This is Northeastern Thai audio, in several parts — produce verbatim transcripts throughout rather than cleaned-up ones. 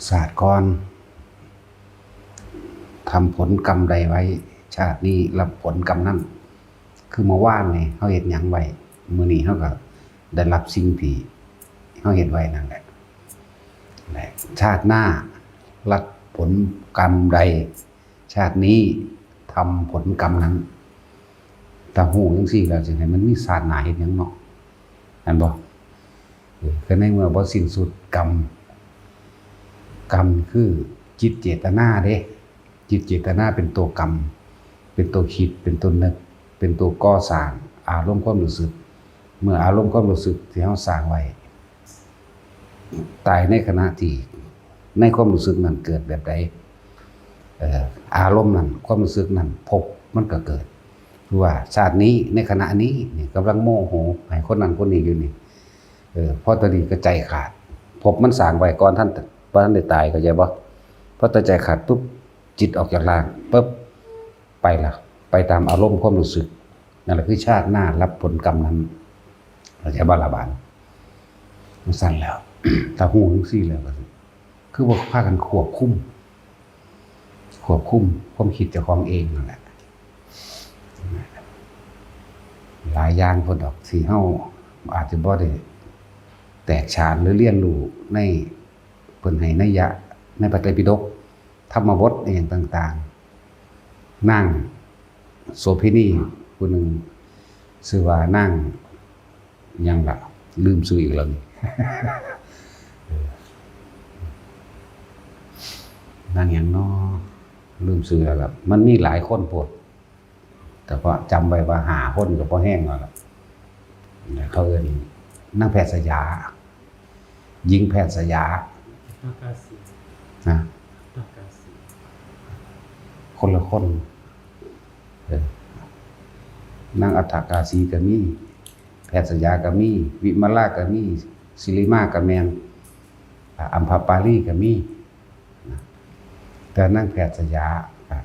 ชาติก่อนทำผลกรรมใดไว้ ชาตินี้รับผลกรรมนั้น คือเมื่อวานนี่เฮาเฮ็ดหยังไว้ มื้อนี้เฮาก็ได้รับสิ่งที่เฮาเฮ็ดไว้นั่นแหละ และชาติหน้ารับผลกรรมใด ชาตินี้ทำผลกรรมนั้น ถ้าฮู้จั่งซี้แล้ว จั่งใด๋มันมีชาติหน้าเฮ็ดหยังเนาะ แม่นบ่? เออ ก็ในเมื่อบ่สิ้นสุดกรรม กรรมคือจิตเจตนาเด้ จิตเจตนาเป็นตัวกรรม เป็นตัวคิด เป็นตัวนึก เป็นตัวก่อสร้างอารมณ์ความรู้สึก เมื่ออารมณ์ความรู้สึกที่เฮาสร้างไว้ ตายในขณะที่ในความรู้สึกนั้นเกิดแบบใด เอ่อ อารมณ์นั้น ความรู้สึกนั้น ภพมันก็เกิด คือว่าชาตินี้ในขณะนี้นี่กำลังโมโหให้คนนั้นคนนี้อยู่นี่ เออ พอตอนนี้ก็ใจขาด ภพมันสร้างไว้ก่อนท่าน บ่ทันได้ตาย เข้าใจบ่? พอแต่ใจขาดปุ๊บ จิตออกจากร่างปุ๊บ ไปละ ไปตามอารมณ์ความรู้สึก นั่นแหละคือชาติหน้ารับผลกรรมนั้น เข้าใจบ่ล่ะบาดนี้? จั่งซั้นแล้ว ถ้าฮู้จั่งซี้แล้วก็คือว่าพากันควบคุม ควบคุมความคิดเจ้าของเองนั่นแหละ หลายอย่างพุ้นดอกที่เฮาอาจจะบ่ได้แตกฉานหรือเรียนรู้ใน เพิ่นให้นัยยะในพระไตรปิฎก ธรรมบทอิหยังต่างๆ นางโสเภณีผู้หนึ่ง ชื่อว่านางหยังล่ะ ลืมชื่ออีกแล้วนี่ เออ นางหยังน้อ ลืมชื่อแล้วล่ะ มันมีหลายคนโพด แต่ก็จำไว้ว่าห้าคนก็พอแฮงแล้วล่ะ เขาเอิ้นนางแพทย์สยา หญิงแพทย์สยา อัฏฐากาสี นะ อัฏฐากาสี คนละคน เออ นางอัฏฐากาสีก็มี แพทย์สยาก็มี วิมลาก็มี สิริมาก็แม่น อ่า อัมพปาลีก็มี นะ แต่นางแพทย์สยา อ่ะ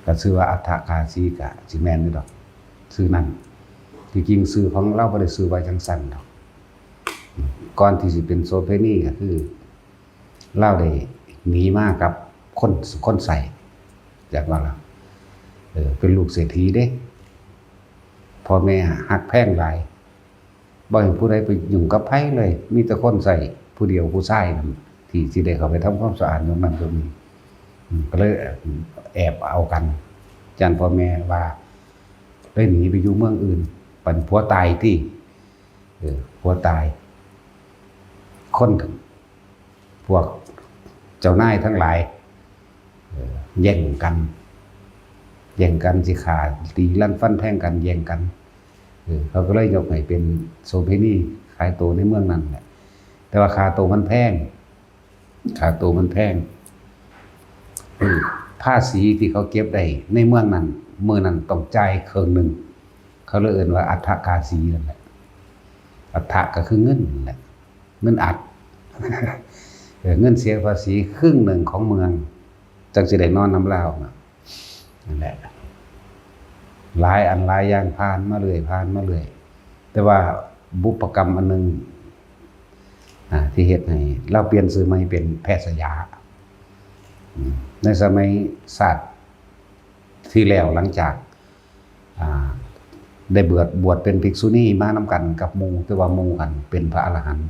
ก็ชื่อว่าอัฏฐากาสี ก็สิแม่นอยู่ดอก ชื่อนั้น ที่จริงชื่อของลาวบ่ได้ชื่อไว้จั่งซั้นดอก ก่อนที่สิเป็นโสเภณีก็คือลาวได้หนีมากับคน คนใช้ จักว่าล่ะ เออ เป็นลูกเศรษฐีเด้ พ่อแม่ฮักแพงหลาย บ่ให้ผู้ใดไปยุ่งกับไผเลย มีแต่คนใช้ผู้เดียว ผู้ชายนั่น ที่สิได้เข้าไปทำความสะอาดหยังนั้นหยังนี้ อืม ก็เลยแอบเอากัน ย้านพ่อแม่ว่า เลยหนีไปอยู่เมืองอื่น บัดผัวตายติ เออ ผัวตาย คน พวกเจ้านายทั้งหลาย เอ่อ แย่งกัน แย่งกันสิฆ่า ตีลันฟันแทงกัน แย่งกัน เออ เขาก็เลยยกให้เป็นโสเภณี ขายตัวในเมืองนั้นแหละ แต่ว่าค่าตัวมันแพง ค่าตัวมันแพง เออ ภาษีที่เขาเก็บได้ในเมืองนั้น มื้อนั้นต้องจ่ายครึ่งหนึ่ง เขาเลยเอิ้นว่าอัฏฐากาสีนั่นแหละ อัฏฐะก็คือเงินนั่นแหละ เงินอัด เออ เงินเสียภาษีครึ่งหนึ่งของเมือง จั่งสิได้นอนนำลาวนะ นั่นแหละ หลายอันหลายอย่างผ่านมาเรื่อย ผ่านมาเรื่อย แต่ว่าบุพกรรมอันหนึ่ง อ่า ที่เฮ็ดให้ลาวเปลี่ยนชื่อใหม่เป็นแพทย์สยา อืม ในสมัยชาติที่แล้ว หลังจาก อ่า ได้บวช บวชเป็นภิกษุณีมานำกันกับหมู่ แต่ว่าหมู่กันเป็นพระอรหันต์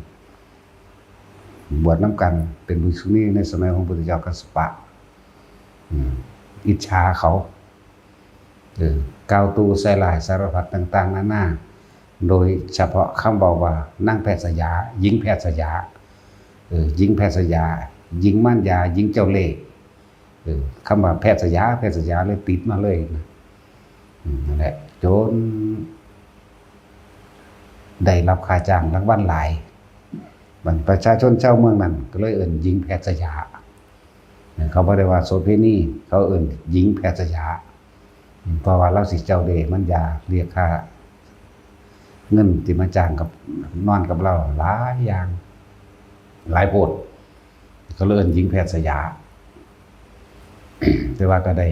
บวชนำกันเป็นภิกษุณีในสมัยของพระพุทธเจ้ากัสสปะ อืม อิจฉาเขา เออ กล่าวตู่ใส่ร้ายสารพัดต่างๆนานา โดยเฉพาะคำเว้าว่านางแพทย์สยา หญิงแพทย์สยา เออ หญิงแพทย์สยา หญิงมารยา หญิงเจ้าเล่ห์ เออ คำว่าแพทย์สยา แพทย์สยาเลยติดมาเลยนะ อืม นั่นแหละ จนได้รับค่าจ้างรางวัลหลาย บัดประชาชนชาวเมืองนั้นก็เลยเอิ้นหญิงแพทย์สยา เขาบ่ได้ว่าโสเภณี เขาเอิ้นหญิงแพทย์สยา เพราะว่าลาวสิเจ้าเล่ห์มารยา เรียกค่าเงินที่มาจ้างกับนอนกับลาวหลายอย่าง หลายโพด เขาเลยเอิ้นหญิงแพทย์สยา แต่ว่าก็ได้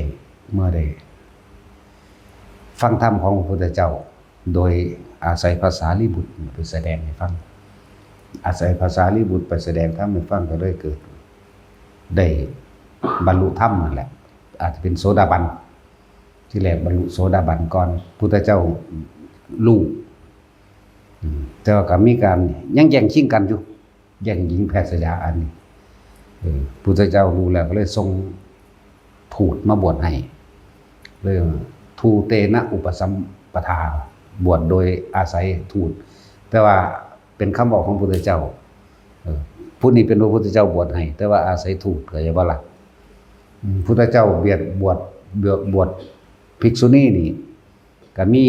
เมื่อได้ฟังธรรมของพระพุทธเจ้า โดยอาศัยพระสารีบุตรไปแสดงให้ฟัง อาศัยพระสารีบุตรไปแสดงธรรมให้ฟังก็เลยเกิด ได้บรรลุธรรมนั่นแหละ อาจจะเป็นโสดาบัน ที่แรกบรรลุโสดาบันก่อน พุทธเจ้ารู้ อืม แต่ว่าก็มีการยังแย่งชิงกันอยู่ แย่งหญิงแพทย์สยาอันนี้ เออ พุทธเจ้ารู้แล้วก็เลยส่งทูตมาบวชให้ เรียกว่าทูเตนะอุปสัมปทา บวชโดยอาศัยทูต แต่ว่าเป็นคำบอกของพุทธเจ้า เออ ผู้นี้เป็นพระพุทธเจ้าบวชให้ แต่ว่าอาศัยทูต เข้าใจบ่ล่ะ? อืม พุทธเจ้าเบียดบวช บวช บวชภิกษุณีนี่ ก็มี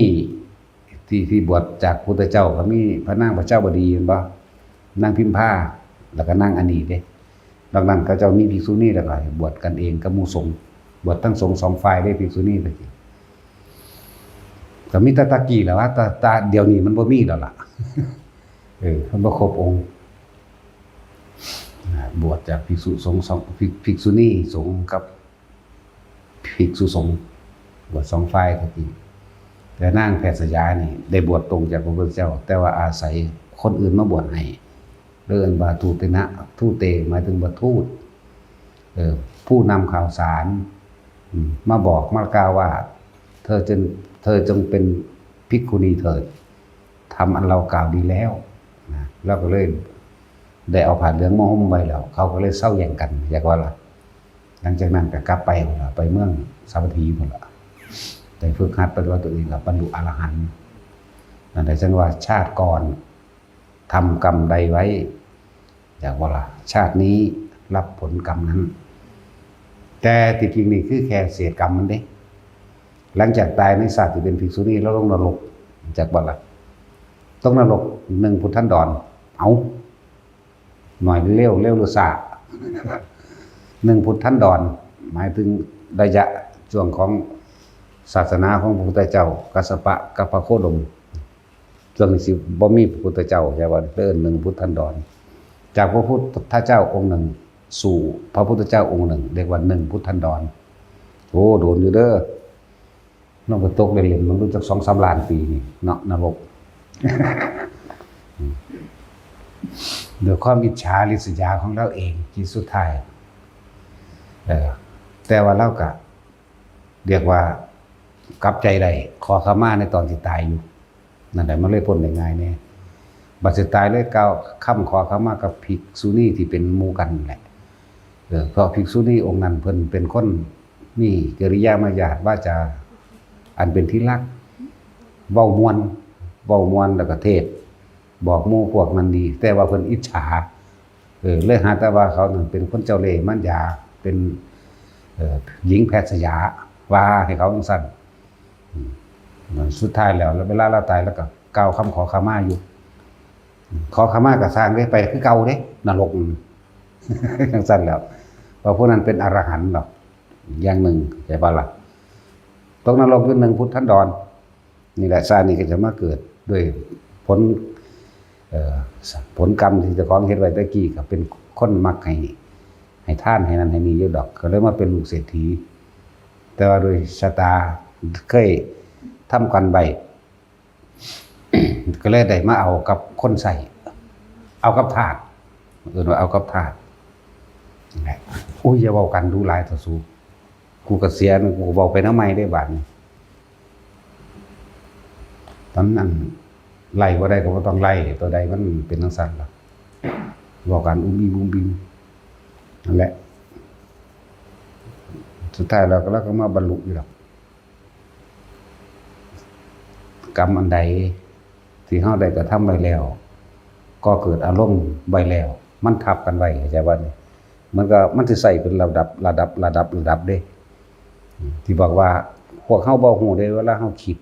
ที่ ที่บวชจากพุทธเจ้าก็มีพระนางประชาวดี เห็นบ่? นางพิมพา แล้วก็นางอันนี้เด้ นอกนั้นเขาเจ้ามีภิกษุณีแล้วก็ให้บวชกันเองกับหมู่สงฆ์ บวชทั้งสงฆ์สองฝ่ายเด้ ภิกษุณีตะกี้ ก็มีแต่ตะกี้แหละว่า แต่ แต่เดี๋ยวนี้มันบ่มีแล้วล่ะ เออ มันบ่ครบองค์ บวชจากภิกษุสงฆ์สอง ภิก ภิกษุณีสงฆ์กับภิกษุสงฆ์ บวชสองฝ่ายตะกี้ แต่นางแพทย์สยานี่ได้บวชตรงจากพระพุทธเจ้า แต่ว่าอาศัยคนอื่นมาบวชให้ เรียกว่าทูเตนะ ทูเต หมายถึงว่าทูต เออ ผู้นำข่าวสาร อืม มาบอกมากล่าวว่า เธอจง เธอจงเป็นภิกขุณีเถิด ธรรมอันเรากล่าวดีแล้ว นะ เราก็เลยได้เอาผ้าเหลืองมาห่มไว้แล้ว เขาก็เลยเซาแย่งกัน อยากว่าล่ะ หลังจากนั้นก็กลับไปพุ้นล่ะ ไปเมืองสาวัตถีพุ้นล่ะ ได้ฝึกหัดปฏิบัติตัวเอง ก็บรรลุอรหันต์ นั่นแหละ จั่งว่าชาติก่อนทำกรรมใดไว้ อยากว่าล่ะ ชาตินี้รับผลกรรมนั้น แต่ที่จริงนี่คือแค่เศษกรรมมันเด้ หลังจากตายในชาติที่เป็นภิกษุณีแล้วลงนรก จักบ่ล่ะ ตกนรกหนึ่งพุทธันดร เอา หน่อยเร็ว เร็วหรือช้า หนึ่งพุทธันดร หมายถึงระยะช่วงของศาสนาของพระพุทธเจ้า กัสสปะกับพระโคดม ช่วงนี้สิบ่มีพระพุทธเจ้า ใช่ว่าเอิ้นหนึ่งพุทธันดร จากพระพุทธเจ้าองค์หนึ่งสู่พระพุทธเจ้าองค์หนึ่ง เรียกว่าหนึ่งพุทธันดร โอ้ โดนอยู่เด้อ ลองไปตกเล่นๆ มันรู้จักสองสามล้านปีนี่เนาะ นรก ด้วยความอิจฉาริษยาของเราเอง ที่สุดท้าย เออ แต่ว่าเราก็เรียกว่ากลับใจได้ ขอขมาในตอนที่ตายอยู่ นั่นแหละ มันเลยพ้นได้ง่ายแน่ บัดสิตายเลยกล่าวคำขอขมากับภิกษุณีที่เป็นหมู่กันนั่นแหละ เออ เพราะภิกษุณีองค์นั้นเพิ่นเป็นคนมีกิริยามารยาทวาจาอันเป็นที่รัก เว้าม่วน เว้าม่วนแล้วก็เทศน์บอกหมู่พวกนั้นดี แต่ว่าเพิ่นอิจฉา เออ เลยหาแต่ว่าเขานั่นเป็นคนเจ้าเล่ห์มารยา เป็น เอ่อ หญิงแพทย์สยา ว่าให้เขาจั่งซั้น อืม สุดท้ายแล้ว แล้วเวลาเราตายแล้วก็กล่าวคำขอขมาอยู่ ขอขมาก็ซ่างเด้ ไปคือเก่าเด้ นรก อืม จั่งซั้นแล้ว เพราะผู้นั้นเป็นอรหันต์ดอก อย่างหนึ่ง เข้าใจบ่ล่ะ ตกนรกอยู่หนึ่งพุทธันดร นี่แหละ ชาตินี้ก็จะมาเกิดด้วยผล เอ่อ ผลกรรมที่เจ้าของเฮ็ดไว้แต่กี้ ก็เป็นคนมักให้ ให้ทานให้นั่นให้นี่อยู่ดอก ก็เลยมาเป็นลูกเศรษฐี แต่ว่าโดยชะตาเคยทำกันไว้ ก็เลยได้มาเอากับคนใช้ เอากับทาส เอิ้นว่าเอากับทาส นั่นแหละ อุ้ย อย่าเว้ากันดูหลายเถาะสู กูก็เสียนะ กูก็เว้าไปนำใหม่เด้บาดนี้ ตอนนั้นไล่บ่ได้ก็บ่ต้องไล่ ตัวใดมันเป็นจั่งซั้นล่ะ เว้ากันอุ้มอิ้มอุ้มอิ้ม นั่นแหละ สุดท้ายแล้วก็ เราก็มาบรรลุอยู่ดอก กรรมอันใดที่เราได้กระทำไว้แล้ว ก่อเกิดอารมณ์ไว้แล้ว มันทับกันไว้ เข้าใจบ่นี่ มันก็ มันสิใส่เป็นระดับ ระดับ ระดับ ระดับเด้ ที่บอกว่าพวกเราบ่ฮู้เด้ เวลาเราคิด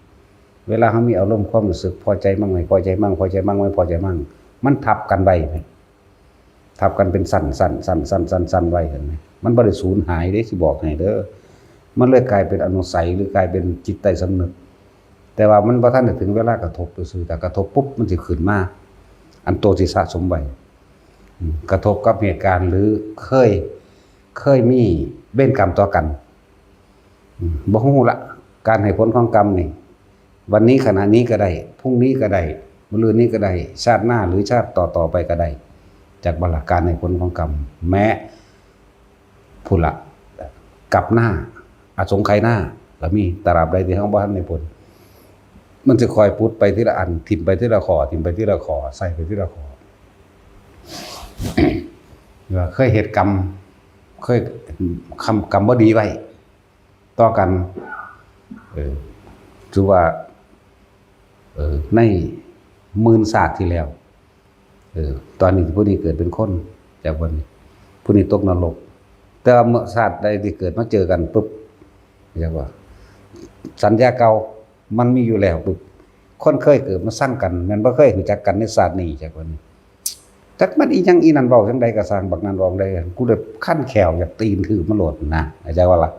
เวลาเรามีอารมณ์ความรู้สึกพอใจมั่งไม่พอใจมั่ง พอใจมั่งไม่พอใจมั่ง มันทับกันไว้ ทับกันเป็นสั้นๆ สั้นๆ สั้นๆ ไว้ เห็นไหม มันบ่ได้สูญหายเด้ สิบอกให้เด้อ มันเลยกลายเป็นอนุสัย หรือกลายเป็นจิตใต้สำนึก แต่ว่ามันบ่ทันได้ถึงเวลากระทบซื่อๆ แต่กระทบปุ๊บมันสิขึ้นมา อันโตที่สะสมไว้ อืม กระทบกับเหตุการณ์ หรือเคย เคยมีเวรกรรมต่อกัน อืม บ่ฮู้ละ การให้ผลของกรรมนี่ วันนี้ขณะนี้ก็ได้ พรุ่งนี้ก็ได้ มื้ออื่นนี้ก็ได้ ชาติหน้าหรือชาติต่อๆไปก็ได้ จากบ่ล่ะ การให้ผลของกรรม แม้ พุ้นละ กลับหน้า อสงไขยหน้า ก็มี ตราบใดที่เฮาบ่ทันได้พ้น มันจะคอยผุดไปทีละอัน ถิ่มไปทีละข้อ ถิ่มไปทีละข้อ ใส่ไปทีละข้อ ว่าเคยเฮ็ดกรรม เคย กรรม กรรมบ่ดีไว้ ต่อกัน เออ ถือว่า เออ ในหมื่นชาติที่แล้ว เออ ตอนนี้ผู้นี้เกิดเป็นคน จากวันนี้ ผู้นี้ตกนรก แต่ว่าเมื่อชาติใดที่เกิดมาเจอกันปุ๊บ เรียกว่า สัญญาเก่ามันมีอยู่แล้วปุ๊บ คนเคยเกิดมาซังกัน แม่นบ่เคยรู้จักกันในชาตินี้ จากวันนี้ จักมันอีหยัง อีนั่นเว้าจั่งใดก็ซ่าง บักนั่นเว้าจั่งใด กูเลยคันแข้วอยากตีนถือมันโลดนะ เข้าใจบ่ล่ะ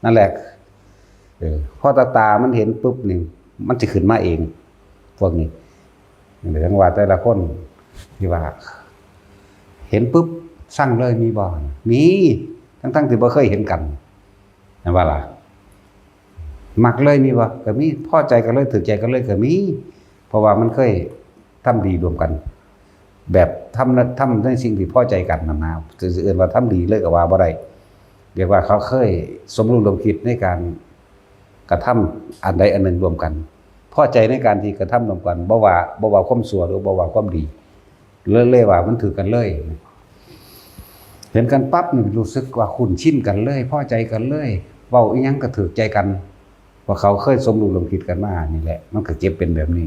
นั่นแหละ เออ พอตาตามันเห็นปุ๊บนี่ มันสิขึ้นมาเอง พวกนี้ เรียกว่าแต่ละคนที่ว่า เห็นปุ๊บซังเลยมีบ่ มี ทั้งๆที่บ่เคยเห็นกัน แม่นบ่ล่ะ มักเลยมีบ่ ก็มี พอใจกันเลย ถืกใจกันเลยก็มี เพราะว่ามันเคยทำดีร่วมกัน แบบทำ ทำในสิ่งที่พอใจกันนั่นนะ จะเอิ้นว่าทำดีเลยก็ว่าบ่ได้ เรียกว่าเขาเคยสมรู้ร่วมคิดในการกระทำอันใดอันหนึ่งร่วมกัน พอใจในการที่กระทำร่วมกัน บ่ว่า บ่ว่าความชั่วหรือบ่ว่าความดี เลย เลยว่ามันถืกกันเลย เห็นกันปั๊บนี่รู้สึกว่าคุ้นชินกันเลย พอใจกันเลย เว้าอีหยังก็ถืกใจกัน เพราะเขาเคยสมรู้ร่วมคิดกันมานี่แหละ มันก็เก็บเป็นแบบนี้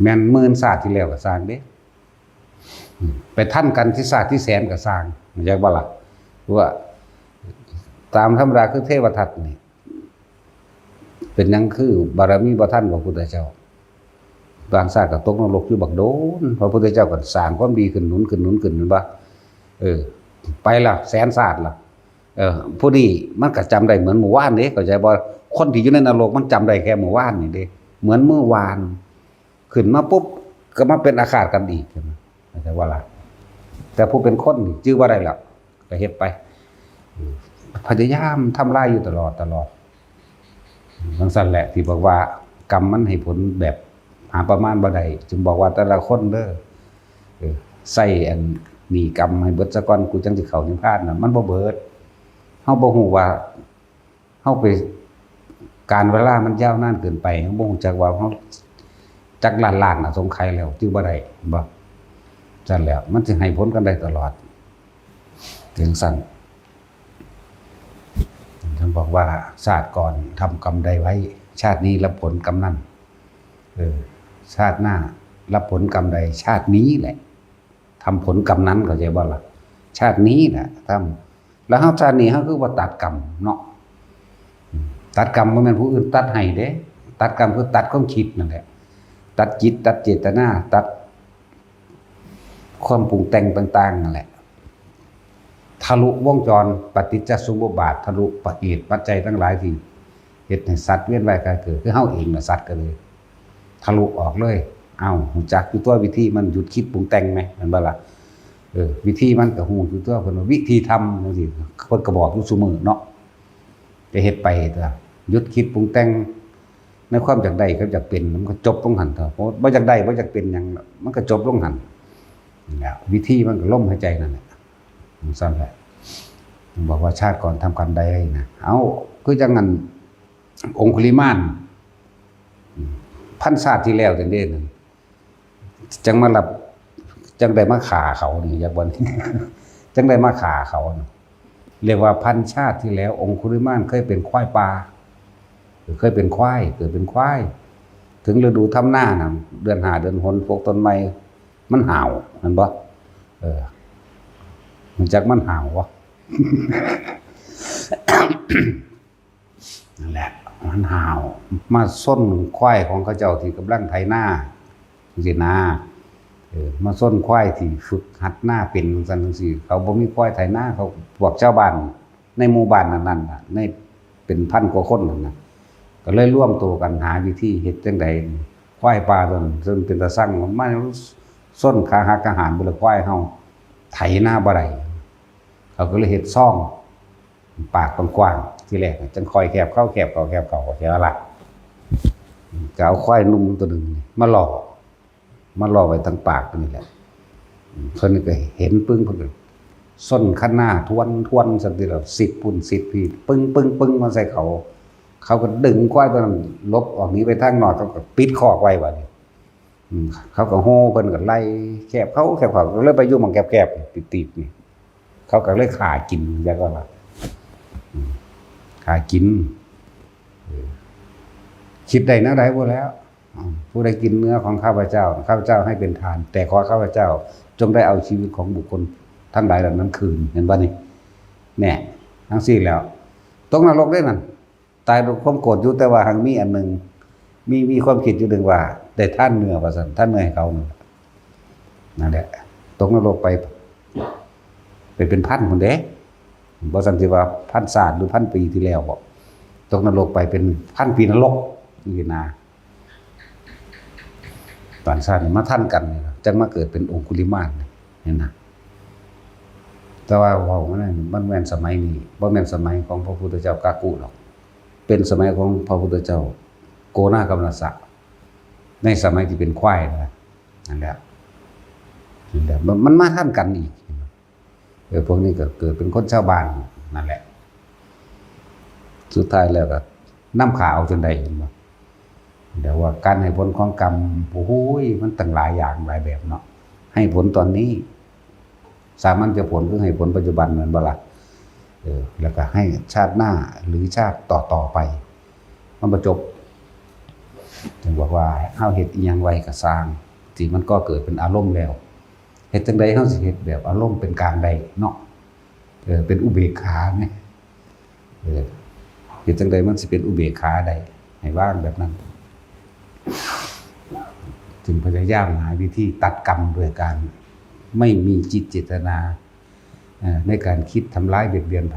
แม่นหมื่นชาติที่แล้วก็ซ่างเด้ ไปทันกันที่ชาติที่แสนก็ซ่าง เข้าใจบ่ล่ะ ว่าตามธรรมดาคือเทวทัตนี่ เป็นหยังคือบารมีบ่ทันพระพุทธเจ้า บางชาติก็ตกนรกอยู่บักโดน พระพุทธเจ้าก็สร้างความดีขึ้น หนุนขึ้น หนุนขึ้น แม่นบ่ เออ ไปละ แสนชาติละ เออ ผู้นี้มันก็จำได้เหมือนเมื่อวานเด้ เข้าใจบ่ คนที่อยู่ในนรกมันจำได้แค่เมื่อวานนี่เด้ เหมือนเมื่อวาน ขึ้นมาปุ๊บ ก็มาเป็นอาฆาตกันอีก เข้าใจบ่ล่ะ แต่ผู้เป็นคนนี่จื่อบ่ได้แล้ว ก็เฮ็ดไป พยายามทำลายอยู่ตลอด ตลอด จั่งซั้นแหละที่บอกว่ากรรมมันให้ผลแบบหาประมาณบ่ได้ จึงบอกว่าแต่ละคนเด้อ เออ ใส่อันหนี้กรรมให้เบิดซะก่อน กูจั่งสิเข้านิพพานน่ะ มันบ่เบิด เฮาบ่ฮู้ว่า เฮาไป การเวลามันยาวนานเกินไป เฮาบ่ฮู้จักว่าเฮาจักล้านล้านอสงไขยแล้ว จื่อบ่ได้ เห็นบ่ จั่งซั้นแหละ มันสิให้ผลกันได้ตลอด จั่งซั้น ท่านบอกว่า ชาติก่อนทำกรรมใดไว้ ชาตินี้รับผลกรรมนั้น เออ ชาติหน้ารับผลกรรมใด ชาตินี้แหละ ทำผลกรรมนั้น เข้าใจบ่ล่ะ ชาตินี้แหละทำ แล้วเฮาชาตินี้เฮาคือว่าตัดกรรมเนาะ ตัดกรรมบ่แม่นผู้อื่นตัดให้เด้ ตัดกรรมคือตัดความคิดนั่นแหละ ตัดจิต ตัดเจตนา ตัดความปรุงแต่งต่างๆนั่นแหละ ทะลุวงจรปฏิจจสมุปบาท ทะลุเหตุปัจจัยทั้งหลายที่เฮ็ดให้สัตว์เวียนว่ายตายเกิด คือเฮาเองน่ะสัตว์ก็เลย ทะลุออกเลย เอ้า รู้จักอยู่ตัววิธีมัน หยุดคิดปรุงแต่งแหม แม่นบ่ล่ะ เออ วิธีมันก็ฮู้อยู่ตัว เพิ่นว่าวิธีทำจั่งซี้ เพิ่นก็บอกอยู่ซุมื้อเนาะ ก็เฮ็ดไปตั๊ว หยุดคิดปรุงแต่ง ในความอยากได้กับอยากเป็น มันก็จบลงหั่นตั๊ว เพราะบ่อยากได้ บ่อยากเป็นหยัง มันก็จบลงหั่น นั่นแหละ วิธีมันก็ลมหายใจนั่นแหละ จั่งซั้นแหละ บอกว่าชาติก่อนทำกรรมใดนะ เอ้า คือจั่งนั้น องคุลิมาน พันชาติที่แล้วจั่งเด้นั่น จั่งมารับ จั่งได้มาฆ่าเขานี่ อยากบ่ จั่งได้มาฆ่าเขานี่ เรียกว่าพันชาติที่แล้ว องคุลิมานเคยเป็นควายป่า เคยเป็นควาย เกิดเป็นควาย ถึงฤดูทำนาน่ะ เดือนห้าเดือนหก พวกต้นไม้มันห่าว แม่นบ่ เออ มันจักมันห่าวบ่ นั่นแหละ มันห่าว มาชนควายของเขาเจ้าที่กำลังไถนาจั่งซี้นะ เออ มาชนควายที่ฝึกหัดนาเป็นจั่งซั้นจั่งซี้ เขาบ่มีควายไถนา เขา พวกชาวบ้านในหมู่บ้านนั้นๆน่ะ ในเป็นพันกว่าคนนั่นน่ะ ก็เลยรวมตัวกันหาวิธีเฮ็ดจั่งใด ควายป่าตัวนั้น ซึ่งเป็นตาซัง มันมาชนขาหักขาหานเบิดละ ควายเฮาไถนาบ่ได้ เขาก็เลยเฮ็ดซอง ปากกว้างๆ ทีแรกน่ะ จั่งค่อยแคบเข้า แคบเข้า แคบเข้า เข้าใจบ่ล่ะ ก็เอาควายหนุ่มตัวหนึ่งมาล่อ มาล่อไว้ทางปากนี่แหละ เพิ่นก็เห็นปึ้ง เพิ่นก็ส้นคันหน้าทวนทวนสันติแล้ว สิบพุ่นสิบพี่ ปึ้งปึ้งปึ้งมาใส่เขา เขาก็ดึงควายตัวนั้นหลบออกหนีไปทางนอก เขาก็ปิดคอกไว้บัดนี้ อืม เขาก็โห่ เพิ่นก็ไล่แคบเขาแคบเขา ก็เลยไปอยู่หม่องแคบๆ ติบๆ นี่ เขาก็เลยฆ่ากิน แล้วก็ว่า อืม ฆ่ากิน เออ คิดได้แนวใดบ่แล้ว อืม ผู้ใดกินเนื้อของข้าพเจ้า ข้าพเจ้าให้เป็นทาน แต่ขอข้าพเจ้าจงได้เอาชีวิตของบุคคลทั้งหลายเหล่านั้นคืน เห็นบ่นี่ แน่ จั่งซี้แล้ว ตกนรกเด้นั่น ตายด้วยความโกรธอยู่ แต่ว่าหังมีอันหนึ่ง มี มีความคิดอยู่หนึ่งว่า ได้ทานเนื้อว่าซั่น ทานเนื้อให้เขานั่นแหละ นั่นแหละ ตกนรกไป ไปเป็นพันพุ้นเด้ บ่ซั่นสิว่าพันชาติหรือพันปีที่แล้วบ่ ตกนรกไปเป็นพันปีนรก นี่นะ ตอนชาตินี้มาทันกันนี่นะ จั่งมาเกิดเป็นองคุลิมาน เห็นนะ แต่ว่าเว้ามันนั่น มันแม่นสมัยนี้ บ่แม่นสมัยของพระพุทธเจ้ากักกุดอก เป็นสมัยของพระพุทธเจ้าโกนากัมมัสสะ ในสมัยที่เป็นควายนั่นแหละ นั่นแหละ นั่นแหละ มัน มันมาทันกันอีก เออ พวกนี้ก็เกิดเป็นคนชาวบ้านนั่นแหละ สุดท้ายแล้วก็นำฆ่าเอาจนได้ เห็นบ่ เดี๋ยวว่าการให้ผลของกรรม โอ้โหย มันตั้งหลายอย่างหลายแบบเนาะ ให้ผลตอนนี้ สามัญจะผลคือให้ผลปัจจุบัน แม่นบ่ล่ะ เออ แล้วก็ให้ชาติหน้าหรือชาติต่อๆ ไป มันบ่จบ จึงบอกว่าเฮาเฮ็ดอิหยังไว้ก็ซ่าง ที่มันก่อเกิดเป็นอารมณ์แล้ว เฮ็ดจั่งใดเฮาสิเฮ็ดแบบอารมณ์เป็นกลางได้เนาะ เออ เป็นอุเบกขาไง เออ เฮ็ดจั่งใดมันสิเป็นอุเบกขาได้ ให้วางแบบนั้น จึงพยายามหาวิธีตัดกรรมด้วยการไม่มีจิตเจตนา เอ่อ ในการคิดทำร้ายเบียดเบียนไผ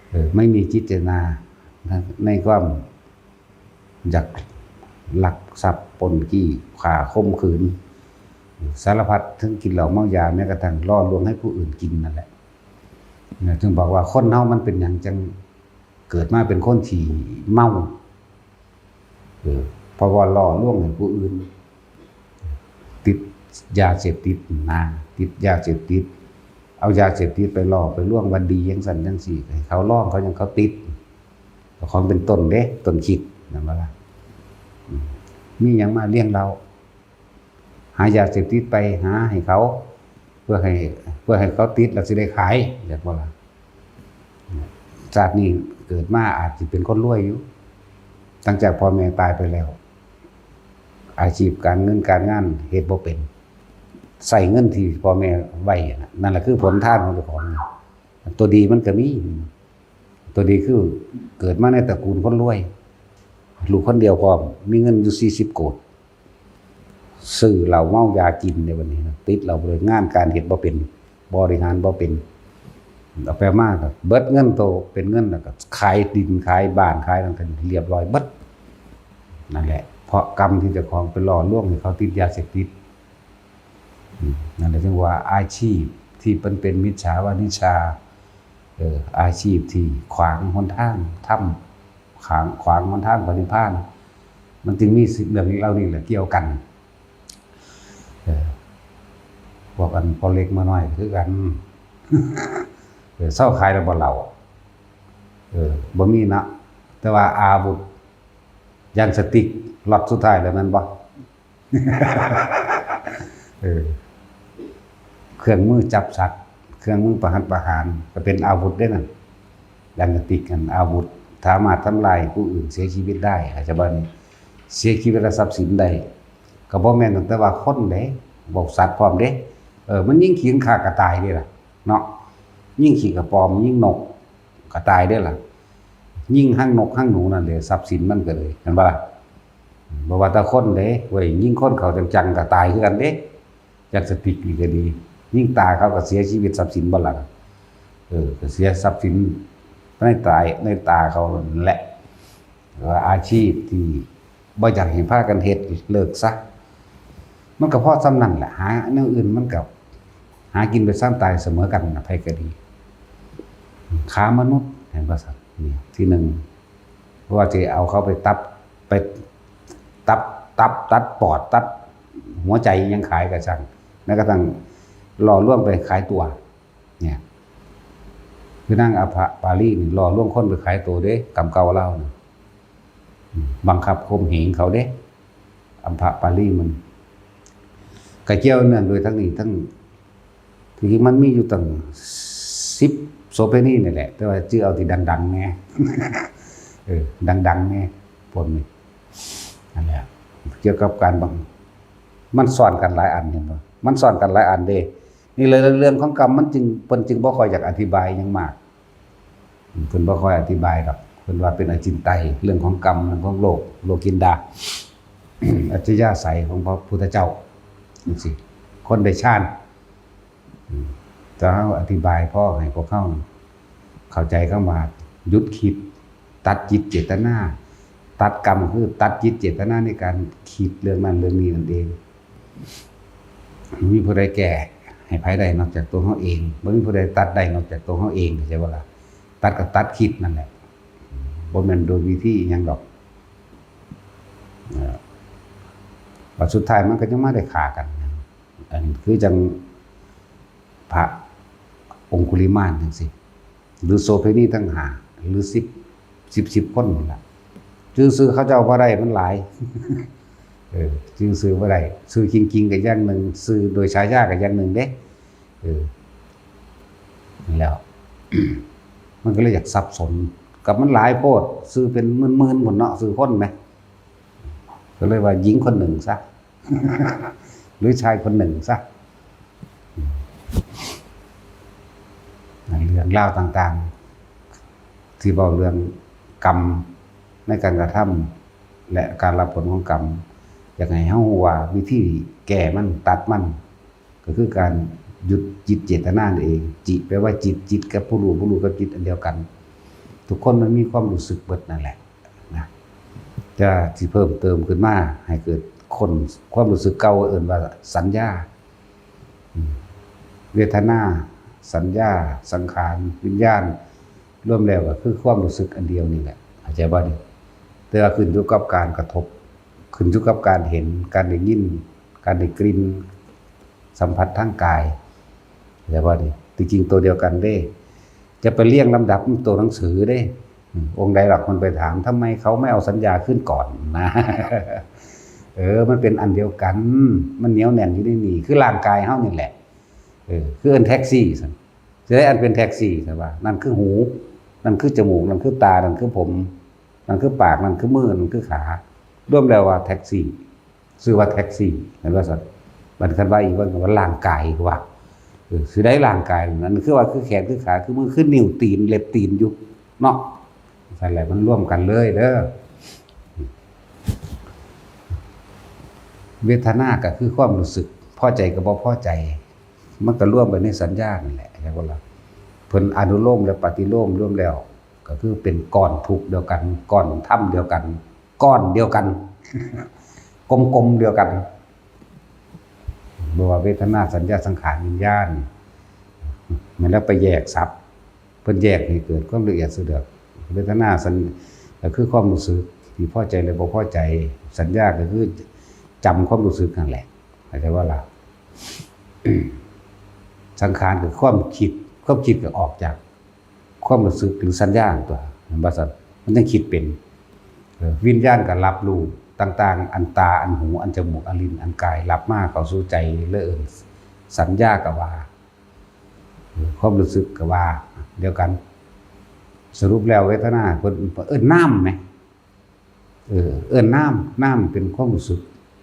เออ ไม่มีจิตเจตนาในความอยากลักทรัพย์ ปล้นจี้ ฆ่า ข่มขืน สารพัด ทั้งกินเหล้าเมายา แม้กระทั่งล่อลวงให้ผู้อื่นกินนั่นแหละ เนี่ย ถึงบอกว่าคนเฮามันเป็นหยังจั่งเกิดมาเป็นคนที่เมา เออ เพราะว่าล่อลวงให้ผู้อื่น ติดยาเสพติดนะ ติดยาเสพติด เอายาเสพติดไปล่อไปลวงว่าดีจั่งซั่นจั่งซี้ ให้เขาลอง เขายังเขาติด ของเป็นต้นเด้ ต้นคิด นั่นว่าล่ะ อืม มีหยังมาเลี้ยงเรา หายาเสพติดไปหาให้เขา เพื่อให้ เพื่อให้เขาติดแล้วสิได้ขาย อยากบ่ล่ะ ชาตินี้เกิดมาอาจสิเป็นคนรวยอยู่ ตั้งจากพ่อแม่ตายไปแล้ว อาชีพการเงินการงานเฮ็ดบ่เป็น ใช้เงินที่พ่อแม่ไว้น่ะ นั่นแหละคือผลทานของเจ้าของ ตัวดีมันก็มี ตัวดีคือเกิดมาในตระกูลคนรวย ลูกคนเดียวพร้อม มีเงินอยู่สี่สิบโกด ซื้อเหล้าเมายากินในวันนี้นะ ติดเหล้าไปเลย งานการเฮ็ดบ่เป็น บริหารบ่เป็น เอาไปมาก็เบิดเงินโต เป็นเงินแล้วก็ขายดินขายบ้านขายนั่นกันเรียบร้อยเบิด นั่นแหละ เพราะกรรมที่เจ้าของไปล่อลวงให้เขาติดยาเสพติด อืม นั่นแหละจึงว่าอาชีพที่มันเป็นมิจฉาวานิชา เออ อาชีพที่ขวางหนทางธรรม ขวาง ขวางหนทางพระนิพพาน มันจึงมีสิ่งเหล่านี้เหล่านี้แหละเกี่ยวกัน เออ พวกอันพ่อเล็กมาน้อยคือกัน เออ เซาขายแล้วบ่เหล้า เออ บ่มีนะ แต่ว่าอาวุธ ยางสติ๊กล็อตสุดท้ายแล้วแม่นบ่ เออ เครื่องมือจับสัตว์ เครื่องมือประหัตประหาร ก็เป็นอาวุธเด้นั่น ยางสติ๊กนั่นอาวุธ สามารถทำลายผู้อื่นเสียชีวิตได้ อาจจะบ่านี่ เสียชีวิตและทรัพย์สินได้ ก็บ่แม่นตั้งแต่ว่าคนเด้ บอกสัตว์พร้อมเด้ เออ มันยิงขี้ข้าก็ตายเด้ล่ะ เนาะ ยิงขี้กระป๋อม ยิงนก ก็ตายเด้ล่ะ ยิงหางนกหางหนูนั่นเลย ทรัพย์สินมันก็เลย เห็นบ่ล่ะ บ่ว่าแต่คนเด้เว้ย ยิงคนเขาจังๆ ก็ตายคือกันเด้ ยางสติ๊กนี่ก็ดี ยิงตาเขาก็เสียชีวิตทรัพย์สินบ่ล่ะ เออ ก็เสียทรัพย์สินในตาย ในตาเขานั่นแหละ ว่าอาชีพที่บ่อยากให้พากันเฮ็ด เลิกซะ มันก็พอส่ำนั้นแหละ หาแนวอื่นมันก็หากินไปส่ำตายเสมอกันน่ะ ไผก็ดี ค้ามนุษย์ เห็นบ่ซั่น นี่ที่หนึ่ง เพราะว่าสิเอาเขาไปตับ ไปตับ ตับ ตัดปอด ตัด หัวใจยังขายกะซัง แม้กระทั่งหล่อลวงไปขายตั๋ว เนี่ย คือนางอภปาลีนี่หล่อลวงคนไปขายตั๋วเด้ กรรมเก่าลาวนี่ บังคับข่มเหงเขาเด้ อภปาลีมัน กะเกี่ยวเนื่องโดยทั้งนี้ทั้ง ที่จริงมันมีอยู่ตั้ง สิบโสเภณีนี่แหละ แต่ว่าจื่อเอาที่ดังๆแหน่ เออ ดังๆแหน่ พวกนี้ นั่นแหละ เกี่ยวกับการบัง มันซ้อนกันหลายอัน เห็นบ่ มันซ้อนกันหลายอันเด้ นี่เลยเรื่องของกรรมมันจึง เพิ่นจึงบ่ค่อยอยากอธิบายหยังมาก เพิ่นบ่ค่อยอธิบายดอก เพิ่นว่าเป็นอจินไตย เรื่องของกรรม เรื่องของโลก โลกินดา อัจฉริยะใสของพระพุทธเจ้า จังซี้ คนได้ฌาน อืม ถ้าเราอธิบายพอให้พวกเขาเข้าใจคำว่าหยุดคิด ตัดจิตเจตนา ตัดกรรมคือตัดจิตเจตนาในการคิดเรื่องนั้นเรื่องนี้นั่นเอง บ่มีผู้ใดแก้ให้ไผได้นอกจากตัวเขาเอง บ่มีผู้ใดตัดได้นอกจากตัวเขาเอง เข้าใจบ่ล่ะ ตัดก็ตัดคิดนั่นแหละ บ่แม่นโดยวิธีอิหยังดอก เอ่อ บัดสุดท้ายมันก็ยังมาได้ฆ่ากัน อันนี้คือจังพระองคุลิมานจังซี้ หรือโสเภณีทั้งห้า หรือสิบ สิบ สิบคนนั่นล่ะ จื่อชื่อเขาเจ้าบ่ได้ มันหลาย เออ จื่อชื่อบ่ได้ ชื่อจริงๆก็อย่างหนึ่ง ชื่อโดยฉายาก็อย่างหนึ่งเด้ เออ นั่นแหล้ว มันก็เลยอยากสับสน กับมันหลายโพด ชื่อเป็นหมื่นๆพุ้นเนาะ ชื่อคนแหม ก็เลยว่าหญิงคนหนึ่งซะ หรือชายคนหนึ่งซะ เรื่องราวต่างๆ ที่เว้าเรื่องกรรมในการกระทำ และการรับผลของกรรม อยากให้เฮารู้ว่าวิธีแก้มัน ตัดมัน ก็คือการหยุดจิตเจตนานั่นเอง จิแปลว่าจิต จิตกับผู้รู้ ผู้รู้กับจิตอันเดียวกัน ทุกคนมันมีความรู้สึกเบิดนั่นแหละนะ จะสิเพิ่มเติมขึ้นมาให้เกิดคน ความรู้สึกเก่าเอิ้นว่าสัญญา อืม เวทนา สัญญา สังขาร วิญญาณ รวมแล้วก็คือความรู้สึกอันเดียวนี่แหละ เข้าใจบ่นี่ แต่ว่าขึ้นอยู่กับการกระทบ ขึ้นอยู่กับการเห็น การได้ยิน การได้กลิ่น สัมผัสทางกาย เข้าใจบ่นี่ ที่จริงตัวเดียวกันเด้ จะไปเรียงลำดับมันตัวหนังสือเด้ อืม องค์ใดหรอกมันไปถาม ทำไมเขาไม่เอาสัญญาขึ้นก่อนนะ เออ มันเป็นอันเดียวกัน มันเหนียวแน่นอยู่ในนี่ คือร่างกายเฮานี่แหละ เออ คือเอิ้นแท็กซี่ซั่น สิได้อันเป็นแท็กซี่ซะว่า นั่นคือหู นั่นคือจมูก นั่นคือตา นั่นคือผม นั่นคือปาก นั่นคือมือ นั่นคือขา รวมแล้วว่าแท็กซี่ ชื่อว่าแท็กซี่ เห็นบ่ซั่น บัดคันว่าอีกว่า ว่าร่างกายว่า เออ สิได้ร่างกาย นั่นคือว่าคือแขน คือขา คือมือ คือนิ้ว ตีน เล็บ ตีนอยู่เนาะ ซั่นแหละ มันรวมกันเลยเด้อ เวทนาก็คือความรู้สึก พอใจกับบ่พอใจ มันก็รวมไปในสัญญานั่นแหละ เข้าใจบ่ล่ะ เพิ่นอนุโลมและปฏิโลมรวมแล้ว ก็คือเป็นก้อนทุกข์เดียวกัน ก้อนธรรมเดียวกัน ก้อนเดียวกัน กลมๆเดียวกัน บ่ว่าเวทนา สัญญา สังขาร วิญญาณ แม่นแล้วไปแยกศัพท์ เพิ่นแยกให้เกิดความละเอียดสะดวก เวทนาสัญ ก็คือความรู้สึกที่พอใจและบ่พอใจ สัญญาก็คือจำความรู้สึกนั่นแหละ เข้าใจบ่ล่ะ สังขารคือความคิด ความคิดก็ออกจากความรู้สึกหรือสัญญาตัว เห็นบ่ซั่น มันยังคิดเป็น เออ วิญญาณก็รับรู้ต่างๆ อันตา อันหู อันจมูก อันลิ้น อันกาย รับมาเข้าสู่ใจ เลยเอิ้นสัญญาก็ว่า ความรู้สึกก็ว่าเดียวกัน สรุปแล้วเวทนาเพิ่นเอิ้นนามแหม เออ เอิ้นนาม นามเป็นความรู้สึก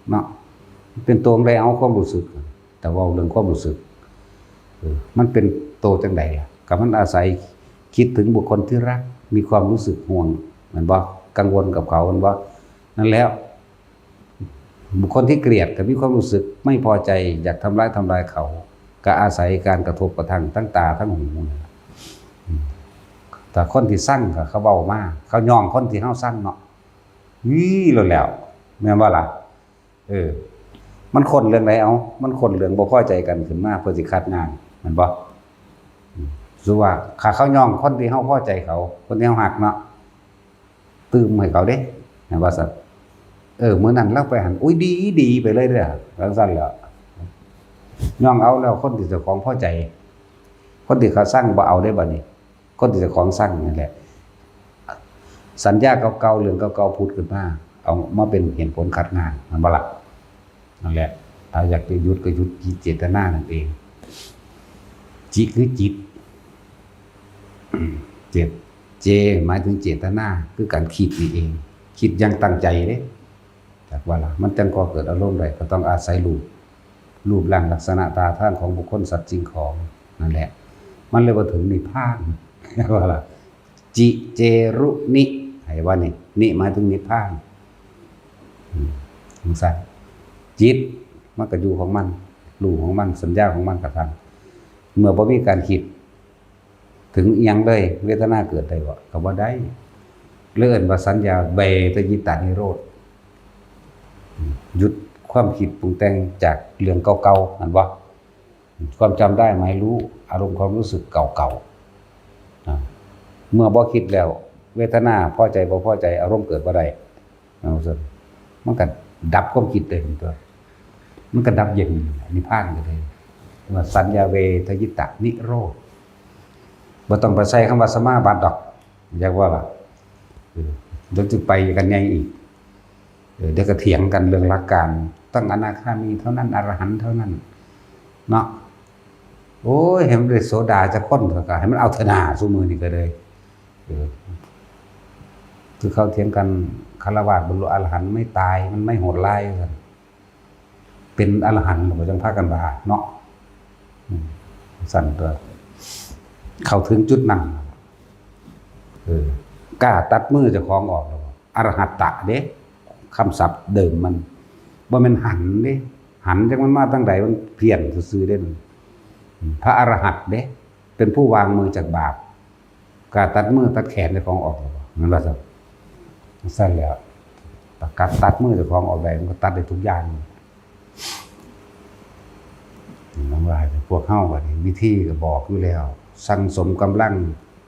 เนาะ เป็นตัวใดเอาความรู้สึก แต่เว้าเรื่องความรู้สึก เออ มันเป็นตัวจั่งใดล่ะ ก็มันอาศัยคิดถึงบุคคลที่รัก มีความรู้สึกห่วง แม่นบ่ กังวลกับเขา แม่นบ่ นั่นแล้ว บุคคลที่เกลียดก็มีความรู้สึกไม่พอใจ อยากทำร้ายทำลายเขา ก็อาศัยการกระทบกระทั่งทั้งตาทั้งหูนั่นล่ะ อืม แต่คนที่ซังก็เขาเว้ามา เขาย่องคนที่เฮาซังเนาะ วี้ แล้วแล้ว แม่นบ่ล่ะ เออ มันค้นเรื่องใด เอ้า มันค้นเรื่องบ่พอใจกันขึ้นมา เพื่อสิคัดงาน แม่นบ่ อืม สมมุติว่า ถ้าเขาย่องคนที่เฮาพอใจเขา คนที่เฮาฮักเนาะ ตื่มให้เขาเด้ แม่นบ่ซั่น เออ มื้อนั้นลาวไปหั่น อุ้ย ดี ดีไปเลยเด้อ จั่งซั้นแหละ ย่องเอาแล้ว คนที่เจ้าของพอใจ คนที่เขาซังบ่เอาเด้บัดนี้ คนที่เจ้าของซังนั่นแหละ สัญญาเก่าๆ เรื่องเก่าๆ ผุดขึ้นมา เอามาเป็นเหตุผลคัดงาน แม่นบ่ล่ะ นั่นแหละ ถ้าอยากจะหยุดก็หยุดที่เจตนานั่นเอง จิคือจิต เจต เจ หมายถึงเจตนา คือการคิดนี่เอง คิดอย่างตั้งใจเด้ จักว่าล่ะ มันจั่งก่อเกิดอารมณ์ได้ ก็ต้องอาศัยรูป รูปร่างลักษณะท่าทางของบุคคลสัตว์สิ่งของนั่นแหละ มันเลยบ่ถึงนิพพาน ว่าล่ะ จิ เจ รุ นิ ให้ว่านี่ นิ หมายถึงนิพพาน อืม จั่งซั้น จิต มันก็อยู่ของมัน รู้ของมัน สัญญาของมันกระทั่ง เมื่อบ่มีการคิด ถึงอิหยังเลย เวทนาเกิดได้บ่ ก็บ่ได้ เลยเอิ้นว่าสัญญาเวทยิตานิโรธ อืม หยุดความคิดปรุงแต่งจากเรื่องเก่าๆ นั่นบ่ ความจำได้หมายรู้ อารมณ์ความรู้สึกเก่าๆ อ่า เมื่อบ่คิดแล้ว เวทนาพอใจบ่พอใจ อารมณ์เกิดบ่ได้ เอาซะ มันก็ดับความคิดได้ตัว มันก็ดับเย็น นิพพานก็ได้ ว่าสัญญาเวทยิตะนิโรธ บ่ต้องไปใส่คำว่าสมาบัติดอก อยากว่าล่ะ เออ เดี๋ยวจะไปกันใหญ่อีก เออ เดี๋ยวก็เถียงกันเรื่องหลักการ ต้องอนาคามีเท่านั้น อรหันต์เท่านั้น เนาะ โอ้ย ให้มันได้โสดาจักคนเถอะ ก็ให้มันเอาเถอะนา ซุมื้อนี้ก็เลย เออ คือเขาเถียงกัน ฆราวาสบรรลุอรหันต์ไม่ตาย มันไม่โหดร้ายว่าซั่น เป็นอรหันต์บ่จั่งพากันว่าเนาะ อืม ซั่นตัว เข้าถึงจุดนั้น เออ กล้าตัดมือเจ้าของออกแล้วบ่ อรหัตตะเด้ คำศัพท์เดิมมัน บ่แม่นหันเด้ หันจักมันมาทางใด มันเพี้ยนซื่อๆเด้ อืม พระอรหันต์เด้ เป็นผู้วางมือจากบาป กล้าตัดมือตัดแขนเจ้าของออกแล้วบ่ แม่นว่าซั่น ซั่นแหล้ว ถ้ากล้าตัดมือเจ้าของออกได้ มันก็ตัดได้ทุกอย่าง นั่นว่าพวกเฮาบัดนี้ วิธีก็บอกอยู่แล้ว สั่งสมกำลัง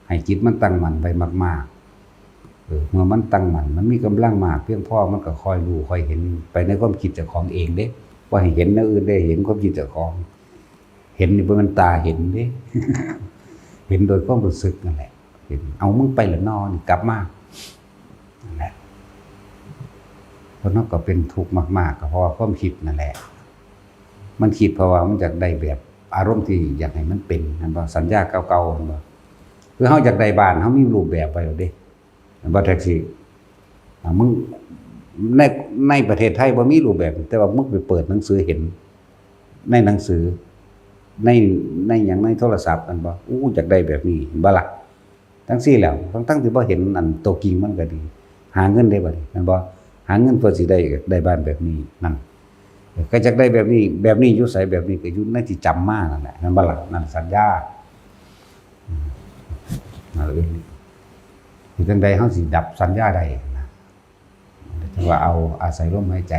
ให้จิตมันตั้งมั่นไว้มากๆ เออ เมื่อมันตั้งมั่น มันมีกำลังมากเพียงพอ มันก็ค่อยรู้ค่อยเห็นไปในความคิดเจ้าของเองเด้ บ่ให้เห็นแนวอื่นเด้ เห็นความคิดเจ้าของ เห็นนี่บ่แม่นตาเห็นเด้ เห็นโดยความรู้สึกนั่นแหละ เห็น เอา มึงไปละนอ นี่กลับมา นั่นแหละ คนเฮาก็เป็นทุกข์มากๆ ก็เพราะว่าความคิดนั่นแหละ มันคิดเพราะว่ามันอยากได้แบบอารมณ์ที่อยากให้มันเป็น แม่นบ่ สัญญาเก่าๆ แม่นบ่ คือเฮาอยากได้บ้าน เฮามีรูปแบบไว้แล้วเด้ แม่นบ่ แท็กซี่ อ่า มึง ใน ในประเทศไทยบ่มีรูปแบบ แต่ว่ามึงไปเปิดหนังสือเห็น ในหนังสือ ใน ในหยัง ในโทรศัพท์ แม่นบ่ อู้ อยากได้แบบนี้ เห็นบ่ล่ะ จั่งซี้แหล้ว ทั้งๆที่บ่เห็นอันตัวจริงมันก็ดี หาเงินได้บัดนี้ แม่นบ่ หาเงินเพื่อสิได้ ได้บ้านแบบนี้ นั่น เออ ก็อยากได้แบบนี้ แบบนี้อยู่ไส แบบนี้ก็อยู่ในที่จำมานั่นแหละ แม่นบ่ล่ะ นั่นสัญญา อืม นั่นแหละ เฮ็ดจั่งใดเฮาสิดับสัญญาได้นะ จั่งว่าเอาอาศัยลมหายใจ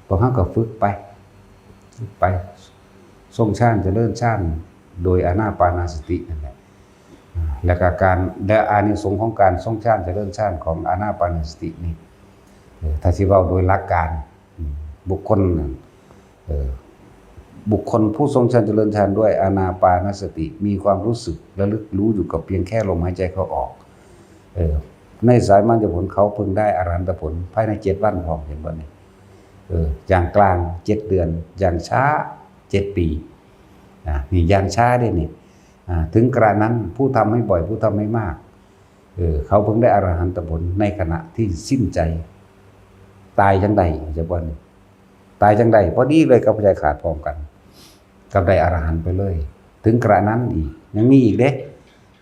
พวกเฮาก็ฝึกไป ฝึกไป ทรงฌานเจริญฌานโดยอานาปานสตินั่นแหละ อ่า แล้วก็การ และอานิสงส์ของการทรงฌานเจริญฌานของอานาปานสตินี่ เออ ถ้าสิเว้าโดยหลักการ อืม บุคคล เอ่อ บุคคลผู้ทรงฌานเจริญฌานด้วยอานาปานสติ มีความรู้สึกระลึกรู้อยู่กับเพียงแค่ลมหายใจเข้าออก เออ ในสามัญญผลเขาเพิ่งได้อรหันตผลภายในเจ็ดวันพร้อม เห็นบ่นี่ เออ อย่างกลางเจ็ดเดือน อย่างช้าเจ็ดปี อ่ะ นี่อย่างช้าเด้นี่ อ่า ถึงกระนั้นผู้ทำให้บ่อย ผู้ทำให้มาก เออ เขาเพิ่งได้อรหันตผลในขณะที่สิ้นใจ ตายจั่งใด จั่งบ่นี่ ตายจั่งใด พอดีเลยกับหัวใจขาดพร้อมกัน กับได้อรหันต์ไปเลย ถึงกระนั้นอีก ยังมีอีกเด้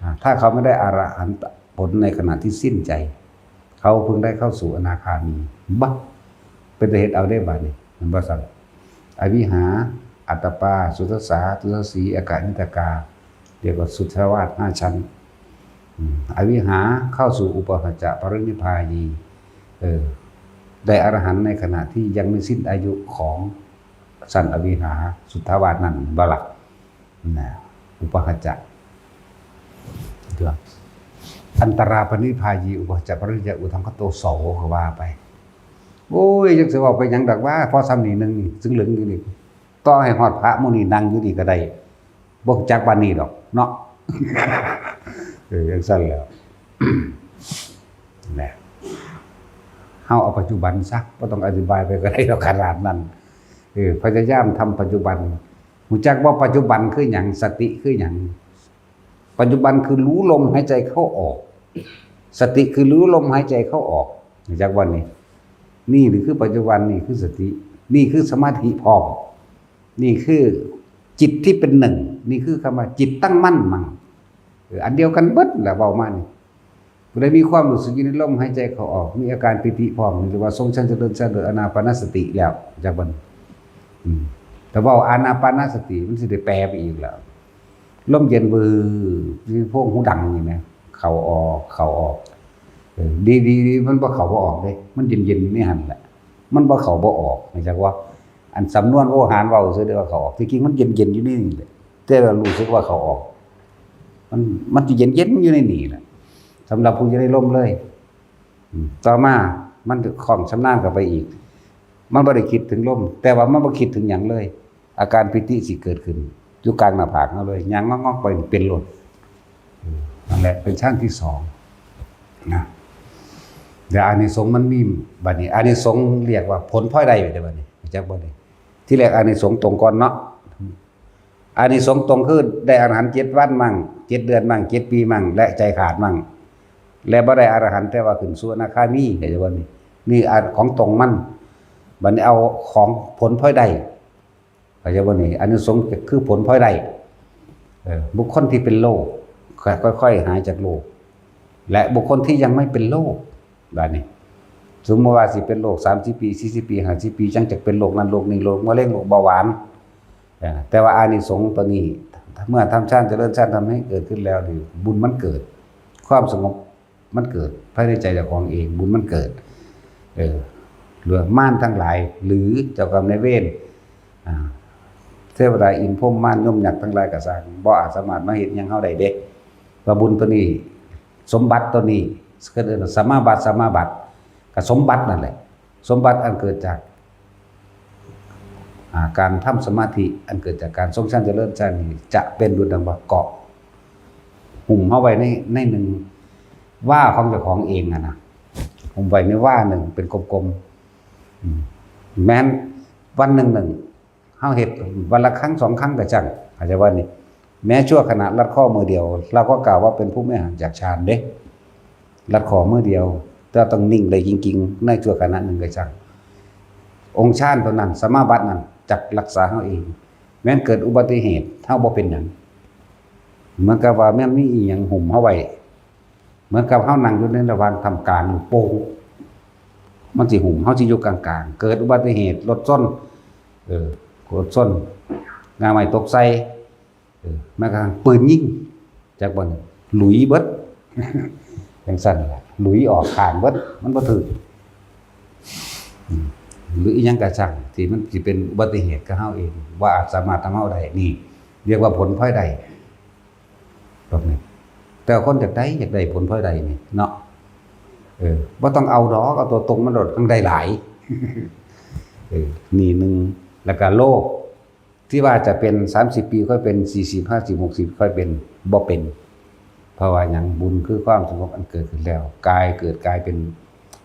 อ่า ถ้าเขาไม่ได้อรหันตผลในขณะที่สิ้นใจ เขาเพิ่งได้เข้าสู่อนาคามี บ่ เป็นตาเฮ็ดเอาเด้บัดนี้ แม่นบ่ซั่น อวิหา อัตตปา สุทัสสา ทุสสี อกนิตกา เรียกว่าสุทธาวาสห้าชั้น อืม อวิหาเข้าสู่อุปาหจจะปรินิพพายี เออ ได้อรหันต์ในขณะที่ยังไม่สิ้นอายุของชั้นอวิหาสุทธาวาสนั่น บ่ล่ะ นะ อุปาหจจะ เดี๋ยว อันตราปรินิพพายี อุปาหจจะปรินิพพายี อุทังคโต โส ก็ว่าไป โอ้ย จักสิเว้าไปหยังดอกว่า พอส่ำนี้หนึ่งนี่ ซึ่งเหลืองอยู่นี่ ต่อให้ฮอดพระหมู่นี้นั่งอยู่นี่ก็ได้ บ่รู้จักปานนี้ดอกเนาะ เออ จังซั่นแหล้ว นะ เฮาเอาปัจจุบันซะ บ่ต้องอธิบายไปก็ได้ดอกขนาดนั้น เออ พยายามทำปัจจุบัน รู้จักว่าปัจจุบันคือหยัง สติคือหยัง ปัจจุบันคือรู้ลมหายใจเข้าออก สติคือรู้ลมหายใจเข้าออก รู้จักว่านี่ นี่คือปัจจุบัน นี่คือสติ นี่คือสมาธิพร้อม นี่คือจิตที่เป็นหนึ่ง นี่คือคำว่าจิตตั้งมั่นมั่ง เออ อันเดียวกันเบิดแหละ เว้ามานี่ ผู้ใดมีความรู้สึกอยู่ในลมหายใจเข้าออก มีอาการปีติพร้อม หรือว่าทรงฌานเจริญฌานโดยอานาปานสติแล้ว จักบัด อืม แต่เว้าอานาปานสติ มันสิได้แปลไปอีกแล้ว ลมเย็นวืบ อยู่ในโพรงหูดังนี่นะ เข้าออก เข้าออก เออ ดีๆๆ มันบ่เข้าบ่ออกเด้ มันเย็นๆ อยู่ในหั่นแหละ มันบ่เข้าบ่ออก รู้จักว่า อันสำนวนโวหารเว้าซื่อเด้อว่าเข้าออก ที่จริงมันเย็นๆ อยู่ในนี่แหละ แต่ว่ารู้สึกว่าเข้าออก มัน มันสิเย็นๆ อยู่ในนี่แหละ สำหรับผู้อยู่ในลมเลย อืม ต่อมา มันคล่องชำนาญเข้าไปอีก มันบ่ได้คิดถึงลม แต่ว่ามันบ่คิดถึงหยังเลย อาการปีติสิเกิดขึ้น อยู่กลางหน้าผากเฮาเลย ย่างงอกๆ ไปเป็นโลด อืม นั่นแหละ เป็นฌานที่สอง นะ เดี๋ยวอานิสงส์มันมี บัดนี้ อานิสงส์เรียกว่าผลพลอยได้เด้อบัดนี้ รู้จักบ่นี่ ที่แรกอานิสงส์ตรงก่อนเนาะ อานิสงส์ตรงคือได้อรหันต์เจ็ดวันมั่ง เจ็ดเดือนมั่ง เจ็ดปีมั่ง และใจขาดมั่ง และบ่ได้อรหันต์แต่ว่าขึ้นสู่อนาคามี เข้าใจบ่นี่ นี่อา ของตรงมัน บัดนี้เอาของผลพลอยได้ เข้าใจบ่นี่ อานิสงส์คือผลพลอยได้ เออ บุคคลที่เป็นโรค ค่อยๆ หายจากโรค และบุคคลที่ยังไม่เป็นโรค บัดนี้ สมมุติว่าสิเป็นโรคสามสิบปี สี่สิบปี ห้าสิบปี จั่งจะเป็นโรคนั้นโรคนี้ โรคมะเร็ง โรคเบาหวาน เออ แต่ว่าอานิสงส์ตัวนี้ เมื่อทำฌานเจริญฌานทำให้เกิดขึ้นแล้วนี่ บุญมันเกิด ความสงบมันเกิดภายในใจเจ้าของเอง บุญมันเกิด เออ หรือมารทั้งหลาย หรือเจ้ากรรมนายเวร อ่า เทวดาอินทร์พรหมมารยมยักษ์ทั้งหลายก็ซ่าง บ่อาจสามารถมาเฮ็ดหยังเฮาได้เด้ ว่าบุญตัวนี้ สมบัติตัวนี้ ก็เอิ้นว่าสัมมาบัติ สัมมาบัติ ก็สมบัตินั่นแหละ สมบัติอันเกิดจาก อ่า การทำสมาธิ อันเกิดจากการทรงฌานเจริญฌานนี้ จะเป็นดุจดังว่าเกราะ หุ้มเฮาไว้ใน ในหนึ่งว่าของเจ้าของเองอะนะ หุ้มไว้ในว่าหนึ่งเป็นกลมๆ อืม แม้นวันหนึ่งหนึ่ง เฮาเฮ็ดวันละครั้งสองครั้งก็ช่าง เข้าใจว่านี่ แม้ชั่วขณะรัดข้อมือเดียว เราก็กล่าวว่าเป็นผู้ไม่ห่างจากฌานเด้ รัดข้อมือเดียว แต่ต้องนิ่งได้จริงๆ ในชั่วขณะหนึ่งก็ช่าง องค์ฌานตัวนั้น สมาบัตินั้น จักรักษาเฮาเอง แม้นเกิดอุบัติเหตุ เฮาบ่เป็นหยัง เหมือนกับว่าแม้นมีอีหยังหุ้มเฮาไว้ เหมือนกับเฮานั่งอยู่ในระหว่างท่ามกลางโป่ง มันสิหุ้ม เฮาสิอยู่กลางๆ เกิดอุบัติเหตุ รถชน เออ รถชน งาไม้ตกใส่ เออ แม้กระทั่งปืนยิง จักบ่นี่ หลุยเบิด จั่งซั่นล่ะ หลุยออกข้างเบิด มันบ่ถืก อืม หรืออีหยังก็ช่าง ที่มันสิเป็นอุบัติเหตุกับเฮาเอง ว่าอาจสามารถทำเฮาได้ นี่ เรียกว่าผลพลอยได้ แบบนี้ แต่คนอยากได้ อยากได้ผลพลอยได้นี่เนาะ เออ บ่ต้องเอาดอก เอาตัวตรงมันโลด มันได้หลาย เออ นี่หนึ่ง แล้วก็โลภ ที่ว่าจะเป็นสามสิบปีค่อยเป็น สี่สิบ ห้าสิบ หกสิบ ค่อยเป็น บ่เป็น เพราะว่าหยัง บุญคือความสงบอันเกิดขึ้นแล้ว กายเกิดกลายเป็น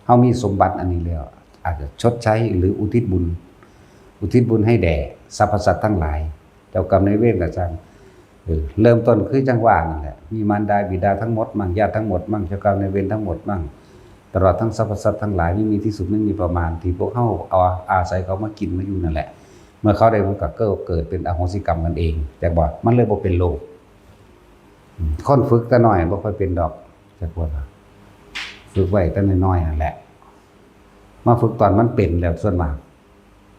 เฮามีสมบัติอันนี้แล้ว อาจจะชดใช้หรืออุทิศบุญ อุทิศบุญให้แด่สรรพสัตว์ทั้งหลาย เจ้ากรรมนายเวรก็ช่าง เออ เริ่มต้นคือจั่งว่านั่นแหละ มีมารดาบิดาทั้งหมดมั่ง ญาติทั้งหมดมั่ง เจ้ากรรมนายเวรทั้งหมดมั่ง ตลอดทั้งสรรพสัตว์ทั้งหลาย ไม่มีที่สุดไม่มีประมาณ ที่พวกเฮาเอาอาศัยเขามากินมาอยู่นั่นแหละ เมื่อเขาได้บุญก็เกิดเป็นอโหสิกรรมกันเอง จักบ่ มันเลยบ่เป็นโรค อืม คนฝึกแต่น้อยบ่ค่อยเป็นดอก จักบ่ล่ะ ฝึกไว้แต่น้อยๆ นั่นแหละ มาฝึกตอนมันเป็นแล้วส่วนมาก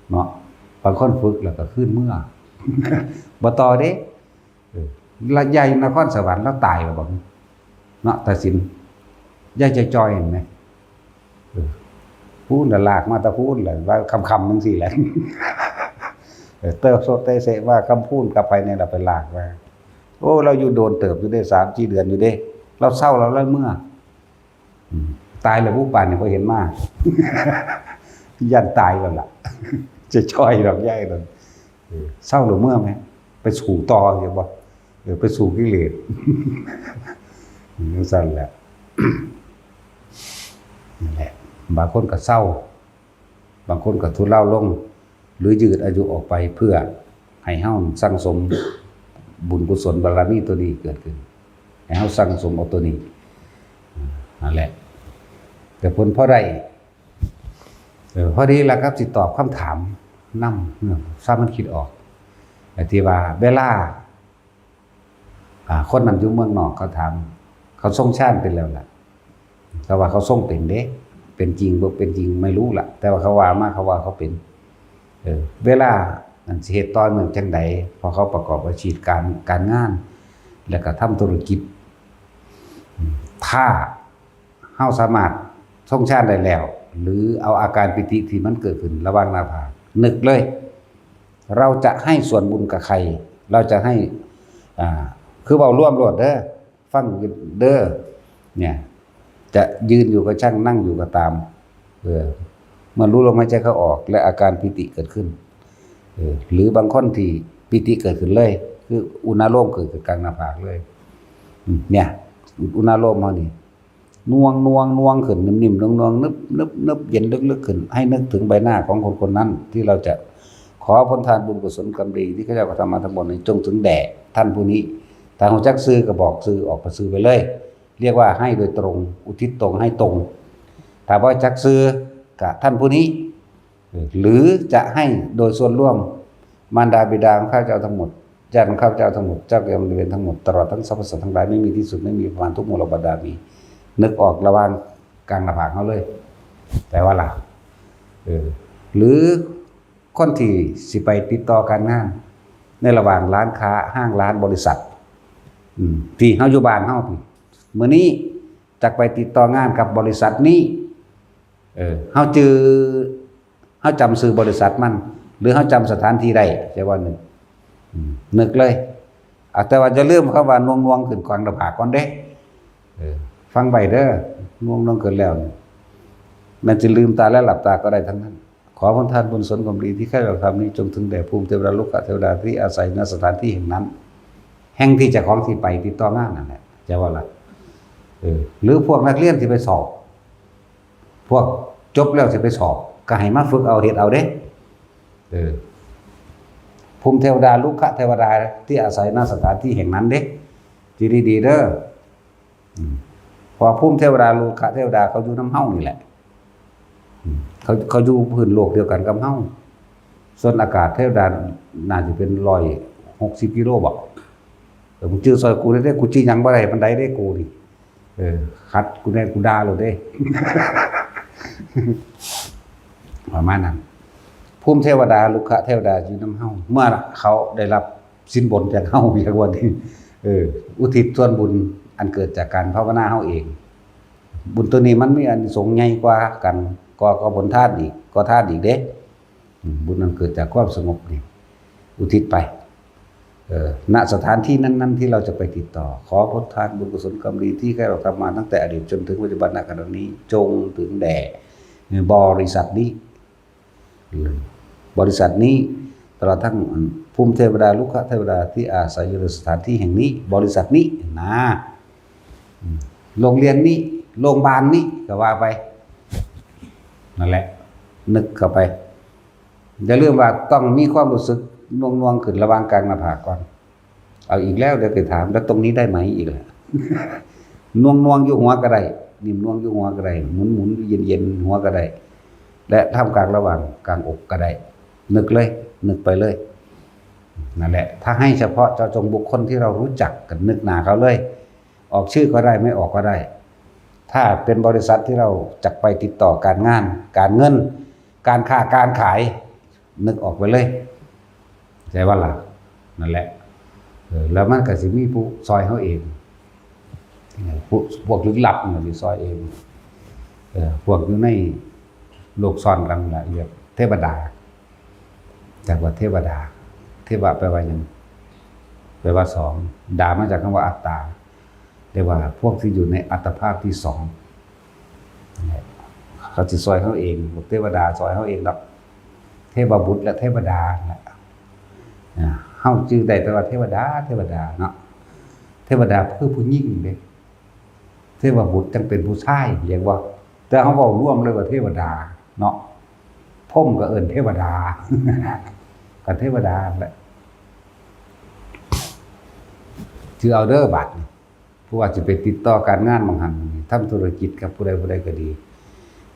เนาะ บางคนฝึกแล้วก็คืนเมือ บ่ต่อเด้ เออ ละยายนครสวรรค์ลาวตายแล้วบ่ เนาะ ตาสิน ยายจอยๆ เห็นไหม เออ พูนละลากมาตะพูนแหละ ว่าคำๆ จั่งซี้แหละ เออ เตอะโซะเตะเซะว่าคำพูนกลับไปเนี่ย เราไปลากมา โอ้ เราอยู่โดนเติบอยู่ได้ สามสี่เดือนอยู่เด้ เราเศร้า เราเลยเมือ อืม ตายแล้วผู้ป่านนี่บ่เห็นมา ย่านตายแล้วล่ะ จะจ้อยดอกย่ายนั่น เออ เศร้าหรือเมื่อไหม ไปสู่ต่ออยู่บ่ เออ ไปสู่กิเลส นั่นสั่นแหละ นั่นแหละ บางคนก็เศร้า บางคนก็ทุเลาลง หรือยืดอายุออกไปเพื่อให้เฮาสั่งสมบุญกุศลบารมีตัวนี้เกิดขึ้น ให้เฮาสั่งสมเอาตัวนี้ นั่นแหละ แต่ผลพอได้ เออ พอดีแล้วครับ สิตอบคำถามนำ เออ สามารถคิดออก ไอ้ที่ว่าเวลา อ่า คนนั้นอยู่เมืองนอกเขาถาม เขาทรงฌานเป็นแล้วล่ะ เขาว่าเขาทรงเป็นเด้ เป็นจริงบ่เป็นจริงไม่รู้ล่ะ แต่ว่าเขาว่ามา เขาว่าเขาเป็น เออ เวลานั้นสิเฮ็ดต่อเนื่องจังใด เพราะเขาประกอบอาชีพการ การงาน แล้วก็ทำธุรกิจ อืม ถ้าเฮาสามารถทรงฌานได้แล้ว หรือเอาอาการปีติที่มันเกิดขึ้นระหว่างหน้าผาก นึกเลย เราจะให้ส่วนบุญกับใคร เราจะให้ อ่า คือเว้ารวมโลดเด้อ ฟังเด้อ เนี่ย จะยืนอยู่ก็ช่าง นั่งอยู่ก็ตาม เออ เมื่อรู้ลมหายใจเข้าออก และอาการปีติเกิดขึ้น เออ หรือบางคนที่ปีติเกิดขึ้นเลย คืออุณาโลมเกิดขึ้นกลางหน้าผากเลย อืม เนี่ย อุณาโลมเฮานี่ น่วงน่วงน่วงขึ้น นิ่มๆน่วงน่วงนึบนึบนึบ เย็นลึกๆขึ้น ให้นึกถึงใบหน้าของคนคนนั้น ที่เราจะขอผลทานบุญกุศลกรรมดีที่ข้าพเจ้ากระทำมาทั้งหมดนี้ จงถึงแด่ท่านผู้นี้ ถ้ารู้จักชื่อก็บอกชื่อ ออกไปชื่อไปเลย เรียกว่าให้โดยตรง อุทิศตรง ให้ตรง ถ้าบ่จักชื่อก็ท่านผู้นี้ หรือจะให้โดยส่วนรวม มารดาบิดาของข้าพเจ้าทั้งหมด ญาติของข้าพเจ้าทั้งหมด เจ้ากรรมนายเวรทั้งหมด ตลอดทั้งสรรพสัตว์ทั้งหลาย ไม่มีที่สุด ไม่มีประมาณ ทุกมลบาดาลมี นึกออกระหว่างกลางหน้าผากเฮาเลย แต่ว่าล่ะ เออ หรือคนที่สิไปติดต่อการงาน ในระหว่างร้านค้า ห้างร้าน บริษัท อืม ที่เฮาอยู่บ้านเฮาพี่ มื้อนี้จักไปติดต่องานกับบริษัทนี้ เออ เฮาจื่อ เฮาจำชื่อบริษัทมัน หรือเฮาจำสถานที่ได้ แต่ว่านึก อืม นึกเลย อ่ะ แต่ว่าอย่าลืมคำว่าน่วงๆขึ้นกลางหน้าผากก่อนเด้ เออ ฟังไว้เด้อ น่วงๆขึ้นแล้วนี่ แม่นสิลืมตาและหลับตาก็ได้ทั้งนั้น ขอผลทานบุญกุศลความดีที่ข้าพเจ้าทำนี้ จงถึงแด่ภูมิเทวดา รุกขเทวดาที่อาศัยณสถานที่แห่งนั้น แห่งที่เจ้าของสิไปติดต่องานนั่นแหละ จะว่าล่ะ เออ หรือพวกนักเรียนที่ไปสอบ พวกจบแล้วสิไปสอบ ก็ให้มาฝึกเอา เฮ็ดเอาเด้ เออ ภูมิเทวดา รุกขเทวดาที่อาศัยณสถานที่แห่งนั้นเด้ ที่ดีๆเด้อ อืม เพราะว่าภูมิเทวดา รุกขเทวดาเขาอยู่นำเฮานี่แหละ อืม เขา เขาอยู่พื้นโลกเดียวกันกับเฮา ส่วนอากาศเทวดาน่าจะเป็นร้อยหกสิบกิโลบ่ เออ มึงจื่อซอยกูได้เด้ กูจื่อหยังบ่ได้ปานใดเด้กูนี่ เออ ขัดกูแน่ กูด่าโลดเด้ ประมาณนั้น ภูมิเทวดา รุกขเทวดาอยู่นำเฮา เมื่อเขาได้รับสินบนจากเฮา อย่างว่านี้ เออ อุทิศส่วนบุญอันเกิดจากการภาวนาเฮาเอง บุญตัวนี้มันมีอานิสงส์ใหญ่กว่ากัน กว่า กว่าผลทานอีก กว่าทานอีกเด้ อืม บุญอันเกิดจากความสงบนี่ อุทิศไป เอ่อ ณ สถานที่นั้นๆที่เราจะไปติดต่อ ขอผลทานบุญกุศลกรรมดีที่ข้าพเจ้าทำมาตั้งแต่อดีตจนถึงปัจจุบัน ณ ขณะนี้ จงถึงแด่บริษัทนี้ อืม บริษัทนี้ ตลอดทั้ง อืม ภูมิเทวดา รุกขเทวดาที่อาศัยอยู่ในสถานที่แห่งนี้ บริษัทนี้นะ อืม โรงเรียนนี้ โรงพยาบาลนี้ ก็ว่าไป นั่นแหละ นึกเข้าไป อย่าลืมว่าต้องมีความรู้สึกน่วงๆขึ้นระหว่างกลางหน้าผากก่อน เอาอีกแล้ว เดี๋ยวไปถาม แล้วตรงนี้ได้ไหมอีกล่ะ น่วงๆอยู่หัวก็ได้ นิ่มน่วงอยู่หัวก็ได้ หมุนๆอยู่เย็นๆหัวก็ได้ และท่ามกลางระหว่างกลางอกก็ได้ นึกเลย นึกไปเลย นั่นแหละ ถ้าให้เฉพาะเจาะจงบุคคลที่เรารู้จัก ก็นึกหน้าเขาเลย ออกชื่อก็ได้ ไม่ออกก็ได้ ถ้าเป็นบริษัทที่เราจะไปติดต่อการงาน การเงิน การค้าการขาย นึกออกไปเลย ใช่ว่าล่ะ นั่นแหละ เออ แล้วมันก็สิมีผู้ซอยเฮาเอง เออ พวก พวกลึกลับมันก็สิซอยเอง เออ พวกอยู่ในโลกซ่อนหลังละเอียด เทวดา จากว่าเทวดา เทวะแปลว่าหยัง แปลว่าสอง ดามาจากคำว่าอัตตา เรียกว่าพวกที่อยู่ในอัตภาพที่สอง นั่นแหละ เขาสิซอยเฮาเอง เทวดาซอยเฮาเองดอก เทวบุตรและเทวดานั่นแหละ อ่า เฮาจื่อได้แต่ว่าเทวดา เทวดาเนาะ เทวดาคือผู้หญิงเด้ เทวบุตรจั่งเป็นผู้ชาย เห็นบ่ แต่เฮาเว้ารวมเลยว่าเทวดาเนาะ พรหมก็เอิ้นเทวดา ก็เทวดาแหละ ถือเอาเด้อบาดนี้ ผู้ว่าสิไปติดต่อการงานบางหัน ทำธุรกิจกับผู้ใดผู้ใดก็ดี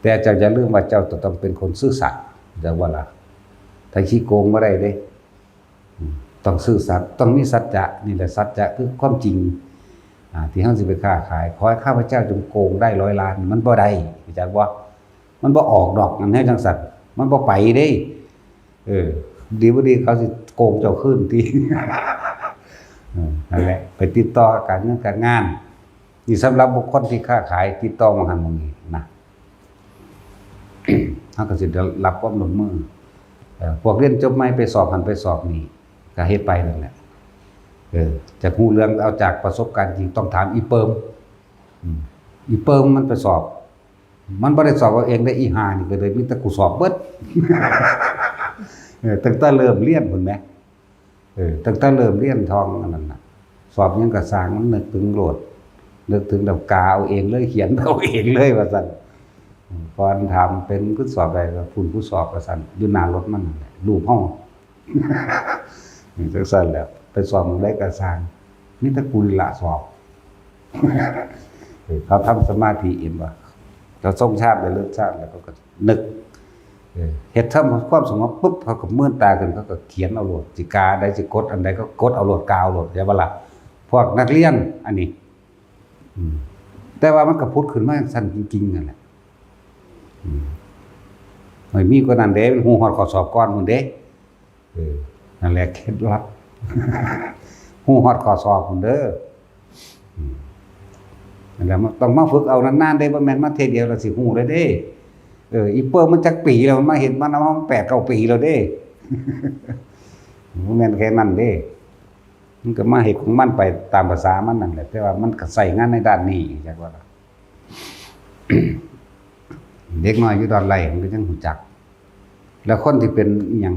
แต่เจ้าอย่าลืมว่าเจ้าจะต้องเป็นคนซื่อสัตย์ จั่งว่าล่ะ ถ้าขี้โกงบ่ได้เด้ อืม ต้องซื่อสัตย์ ต้องมีสัจจะ นี่แหละสัจจะคือความจริง อ่า ที่เฮาสิไปค้าขาย ขอให้ข้าพเจ้าจงโกงได้ร้อยล้าน มันบ่ได้ รู้จักบ่ มันบ่ออกดอก มันให้จั่งซั่น มันบ่ไปเด้ เออ ดีบ่ดีเขาสิโกงเจ้าคืนติ เออ นั่นแหละ ไปติดต่อการเงินการงาน นี่สำหรับบุคคลที่ค้าขายติดต่อหม่องหั้นหม่องนี้นะ เฮาก็สิได้รับความร่วมมือ เอ่อ พวกเรียนจบใหม่ไปสอบหั้นไปสอบนี่ ก็เฮ็ดไปนั่นแหละ เออ จากฮู้เรื่อง เอาจากประสบการณ์จริง ต้องถามอีเปิม อืม อีเปิมมันไปสอบ มันบ่ได้สอบเอาเองได้ อีห่านี่ก็เลยมีแต่กูสอบเบิด เออ ตั้งแต่เริ่มเรียนพุ้นแหม เออ ตั้งแต่เริ่มเรียนท่องอันนั้นน่ะ สอบหยังก็ซ่าง มันนึกถึงโลด นึกถึงแล้วกาเอาเองเลย เขียนเอาเองเลย ว่าซั่น อืม ก่อนถามเป็น คือสอบได้ ก็พุ้นผู้สอบ ว่าซั่น อยู่หน้ารถมันนั่นแหละ รูปเฮา นี่จั่งซั่นแหละ ไปสอบหม่องใดก็ซ่าง มีแต่กูนี่ล่ะสอบ เออ เขาทำสมาธิ เห็นบ่ เขาทรงฌานได้เลิกฌานแล้วเขาก็นึก เออ เฮ็ดทำความสงบปุ๊บ เขาก็เมือนตาขึ้น เขาก็เขียนเอาโลด สิกาอันใด สิกดอันใดก็กดเอาโลด กาเอาโลด เข้าใจบ่ล่ะ พวกนักเรียนอันนี้ อืม แต่ว่ามันก็ผุดขึ้นมาจั่งซั่นจริงๆ นั่นแหละ อืม โอ้ย มีกว่านั้นเด้ มันฮู้ฮอดข้อสอบก่อนพุ้นเด้ เออ นั่นแหละเคล็ดลับ ฮู้ฮอดข้อสอบพุ้นเด้อ อืม นั่นแหละ มันต้องมาฝึกเอานานๆ เด้ บ่แม่นมาเทื่อเดียวแล้วสิฮู้เลยเด้ เออ อีเปิ้ลมันจักปีแล้ว มันมาเฮ็ดมานำแปดเก้าปีแล้วเด้ บ่แม่นแค่นั้นเด้ มันก็มาเฮ็ดของมันไปตามภาษามันนั่นแหละ แต่ว่ามันก็ใช้งานในด้านนี้ จักว่าล่ะ เด็กน้อยอยู่ดอนไร่มันก็ยังรู้จัก แล้วคนที่เป็นอิหยัง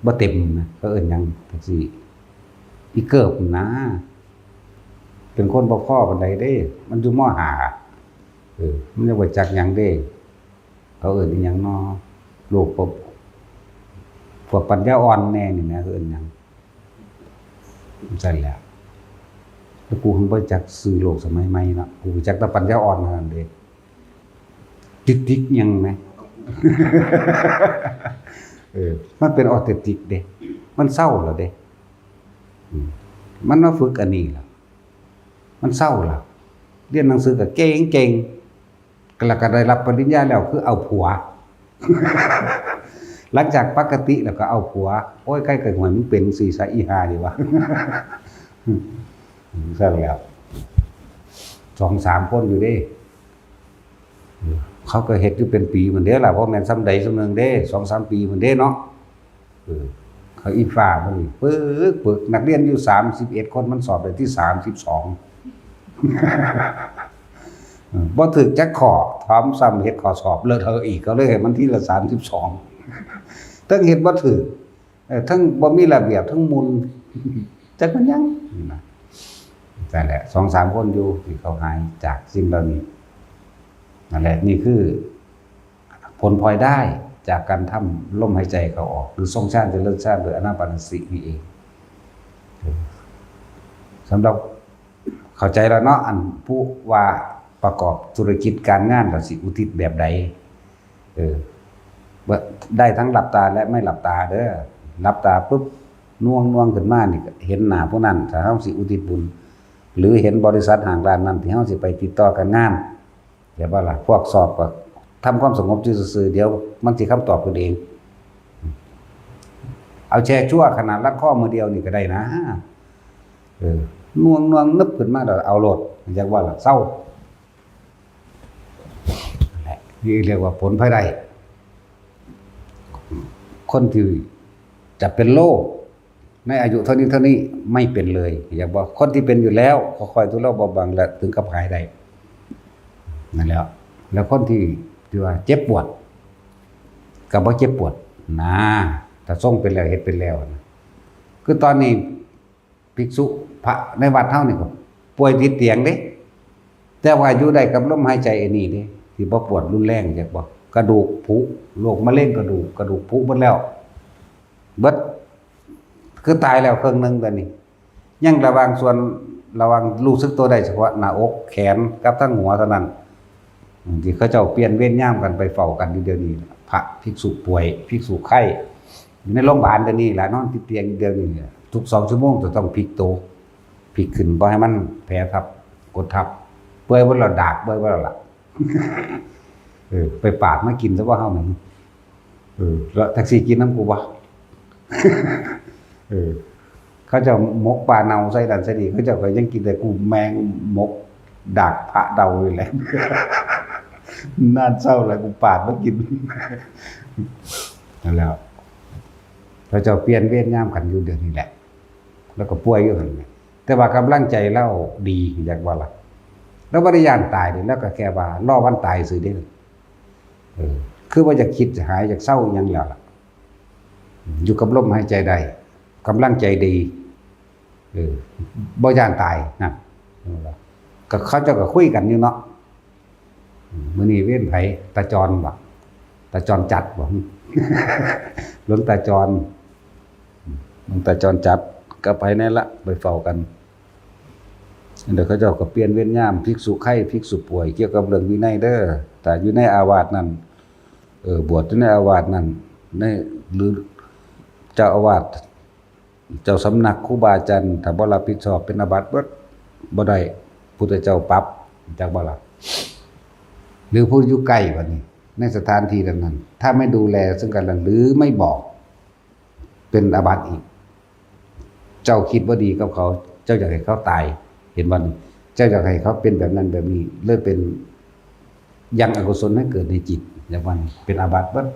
บ่เต็มนะ เขาเอิ้นหยังจั่งซี้ อีเกิบนะ เป็นคนบ่พอปานใดเด้ มันอยู่ ม.ห้า เออ มันยังบ่จักหยังเด้ เขาเอิ้นอิหยังน้อ โรคปะ พวกปัญญาอ่อนแน่นี่นะ เขาเอิ้นหยัง ซั่นแหละ แล้วกูเพิ่งบ่จักชื่อโลกสมัยใหม่เนาะ กูรู้จักแต่ปัญญาอ่อนเท่านั้นเด้ ติดๆ หยังแหม เออ มันเป็นออทิสติกเด้ มันเซาแล้วเด้ อืม มันมาฝึกอันนี้ล่ะ มันเซาล่ะ เรียนหนังสือก็เก่งๆ แล้วก็ได้รับปริญญาแล้วคือเอาผัว หลังจากปกติแล้วก็เอาผัว โอ้ย ใครก็หวยมึงเป็นจั่งซี้ซะ อีห่านี่วะ ซั่นแหล้ว สองสามคนอยู่เด้ เขาก็เฮ็ดอยู่เป็นปีพุ้นเด้ล่ะ บ่แม่นส่ำใดส่ำหนึ่งเด้ สองสามปีพุ้นเด้เนาะ เออ เขาอีฟ้ามันนี่ปึกปึก นักเรียนอยู่สามสิบเอ็ดคน มันสอบได้ที่สามสิบสอง เออ บ่ถืกจักข้อ ถามซ้ำเฮ็ดข้อสอบเลอะเทอะอีก เขาเลยให้มันที่ละสามสิบสอง เทิงเฮ็ดบ่ถืก เออ เทิงบ่มีระเบียบ เทิงหมุ่น จักมันหยัง นั่นนะ นั่นแหละ สองสามคนอยู่ที่เขาหายจากสิ่งเหล่านี้ นั่นแหละ นี่คือ ผลพลอยได้จากการทำลมหายใจเข้าออก หรือทรงฌานเจริญฌานโดยอานาปานสตินี่เอง สำหรับ เข้าใจแล้วเนาะ อันผู้ว่าประกอบธุรกิจการงานก็สิอุทิศแบบใด เออ บ่ ได้ทั้งหลับตาและไม่หลับตาเด้อ หลับตาปุ๊บ น่วงๆ ขึ้นมานี่ก็เห็นหน้าผู้นั้น ถ้าเฮาสิอุทิศบุญ หรือเห็นบริษัทห้างร้านนั้นที่เฮาสิไปติดต่อการงาน เห็นบ่ล่ะ พวกสอบก็ทำความสงบอยู่ซื่อๆ เดี๋ยวมันสิคำตอบขึ้นเอง เอาแช่ชั่วขนาดรัดข้อมือเดียวนี่ก็ได้นะ เออ น่วงน่วงนึบขึ้นมาแล้วเอาโลด อยากว่าล่ะ เซา นั่นแหละ นี่เรียกว่าผลพลอยได้ คนที่จะเป็นโรคในอายุเท่านี้เท่านี้ไม่เป็นเลย อยากบอกคนที่เป็นอยู่แล้ว ค่อยๆ ทุเลาเบาบางและถึงกับหายได้ นั่นแหละ แล้วคนที่ ที่ว่าเจ็บปวด ก็บ่เจ็บปวดนะ ถ้าทรงเป็นแล้ว เฮ็ดเป็นแล้วนะ คือตอนนี้ภิกษุพระในวัดเฮานี่ก็ป่วยติดเตียงเด้ แต่ว่าอยู่ได้กับลมหายใจอันนี้เด้ ที่บ่ปวดรุนแรง จักบ่ กระดูกผุ โรคมะเร็งกระดูก กระดูกผุหมดแล้ว เบิด คือตายแล้วครึ่งหนึ่งตอนนี้ ยังระหว่างส่วน ระหว่างรู้สึกตัวได้เฉพาะหน้าอก แขน กับทั้งหัวเท่านั้น อืม ที่เขาเจ้าเปลี่ยนเวรยามกันไปเฝ้ากันอยู่เดี๋ยวนี้ พระภิกษุป่วย ภิกษุไข้ อยู่ในโรงพยาบาลเดี๋ยวนี้แหละ นอนติดเตียงอยู่เดี๋ยวนี้แหละ ทุกสองชั่วโมงจะต้องพลิกตัว พลิกขึ้น บ่ให้มันแผลทับ กดทับ เปื่อยหมดแล้ว ดากเปื่อยหมดแล้วล่ะ เออ ไปปาดมากินซะว่าเฮาหนึ่ง เออ แล้วแท็กซี่กินน้ำกูบ่ เออ เขาเจ้าหมกปลาเน่าใส่นั่นใส่นี่ เขาเจ้าก็ยังกิน แต่กูแม่งหมกดากพระเดาอยู่แหละ นั่นเศร้าแล้ว กูปาดมากิน นั่นแหล้ว เขาเจ้าเปลี่ยนเวรยามกันอยู่เดี๋ยวนี้แหละ แล้วก็ป่วยอยู่หั่นแหละ แต่ว่ากำลังใจลาวดี อยากว่าล่ะ ลาวบ่ได้ย้านตายเด้ ลาวก็แค่ว่ารอวันตายซื่อเด้ เออ คือว่าอยากคิดจะหาย อยากเศร้าอิหยังแล้วล่ะ อยู่กับลมหายใจได้ กำลังใจดี เออ บ่ย้านตายนั่น ก็เขาเจ้าก็คุยกันอยู่เนาะ มื้อนี้เวรไผ ตาจรบ่ ตาจรจัดบ่ หลวงตาจร หลวงตาจรจัด กับไผแน่ละ ไปเฝ้ากัน เดี๋ยวเขาเจ้าก็เปลี่ยนเวรยาม ภิกษุไข้ ภิกษุป่วย เกี่ยวกับเรื่องวินัยเด้อ ถ้าอยู่ในอาวาสนั่น เออ บวชอยู่ในอาวาสนั่น ใน หรือเจ้าอาวาส เจ้าสำนัก ครูบาอาจารย์ ถ้าบ่รับผิดชอบ เป็นอาบัติเบิด บ่ได้ พุทธเจ้าปรับ จักบ่ล่ะ หรือผู้อยู่ใกล้บัดนี้ ในสถานที่นั้นๆ ถ้าไม่ดูแลซึ่งกันและกัน หรือไม่บอก เป็นอาบัติอีก เจ้าคิดบ่ดีกับเขา เจ้าอยากให้เขาตาย เห็นบ่นี่ เจ้าอยากให้เขาเป็นแบบนั้นแบบนี้ เลยเป็น ยังอกุศลให้เกิดในจิต อย่างว่านี่ เป็นอาบัติเบิด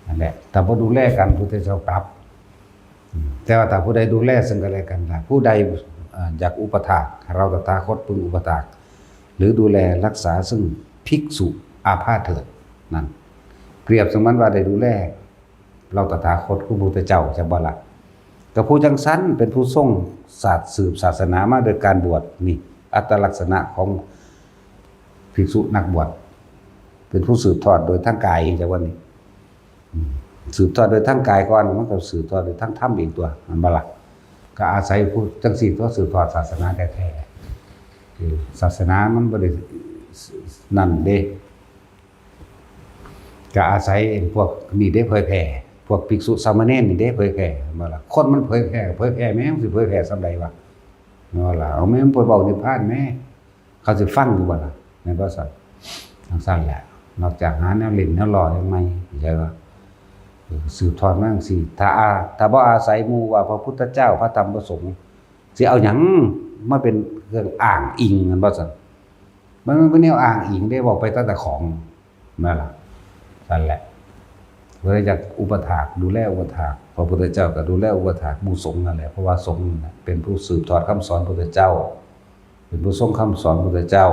นั่นแหละ ถ้าบ่ดูแลกัน พุทธเจ้าปรับ อืม แต่ว่าถ้าผู้ใดดูแลซึ่งกันและกันล่ะ ผู้ใด เอ่อ อยากอุปถาก เราตถาคตพึงอุปถาก หรือดูแลรักษาซึ่งภิกษุอาพาธเถิด นั่น เปรียบเสมือนว่าได้ดูแล เราตถาคตคือพุทธเจ้า จักบ่ล่ะ ก็ผู้จั่งซั้นเป็นผู้ทรงศาส สืบศาสนามาโดยการบวช นี่ อัตลักษณะของภิกษุนักบวช เป็นผู้สืบทอดโดยทางกาย จักว่านี่ อืม สืบทอดโดยทางกายก่อน มันก็สืบทอดโดยทางธรรมอีกตัว แม่นบ่ล่ะ ก็อาศัยผู้จั่งซี้ตัวสืบทอดศาสนาแท้ๆ คือศาสนามันบ่ได้นั่นเด้ ก็อาศัยพวกนี่เด้เผยแผ่ พวกภิกษุสามเณรนี่เด้เผยแผ่ แม่นบ่ล่ะ คนมันเผยแผ่ เผยแผ่แม่งสิเผยแผ่ส่ำใดวะ แม่นบ่ล่ะ เอาแม่งไปเว้านิพพานแม่ เขาสิฟังอยู่บ่ล่ะ แม่นบ่ซั่น จั่งซั่นแหละ นอกจากหาแนวเล่นแนวล้อจั่งใหม่ เข้าใจบ่ เออ สืบทอดมาจั่งซี้ ถ้าอา ถ้าบ่อาศัยหมู่ว่าพระพุทธเจ้า พระธรรม พระสงฆ์ สิเอาหยังมาเป็นเครื่องอ้างอิง แม่นบ่ซั่น มัน มันเป็นแนวอ้างอิงเด้ เว้าไปแต่เจ้าของ นั่นล่ะ นั่นแหละ เพิ่นอยากอุปถาก ดูแลอุปถาก พระพุทธเจ้าก็ดูแลอุปถากหมู่สงฆ์นั่นแหละ เพราะว่าสงฆ์นั่นน่ะเป็นผู้สืบทอดคำสอนพุทธเจ้า เป็นผู้ทรงคำสอนพุทธเจ้า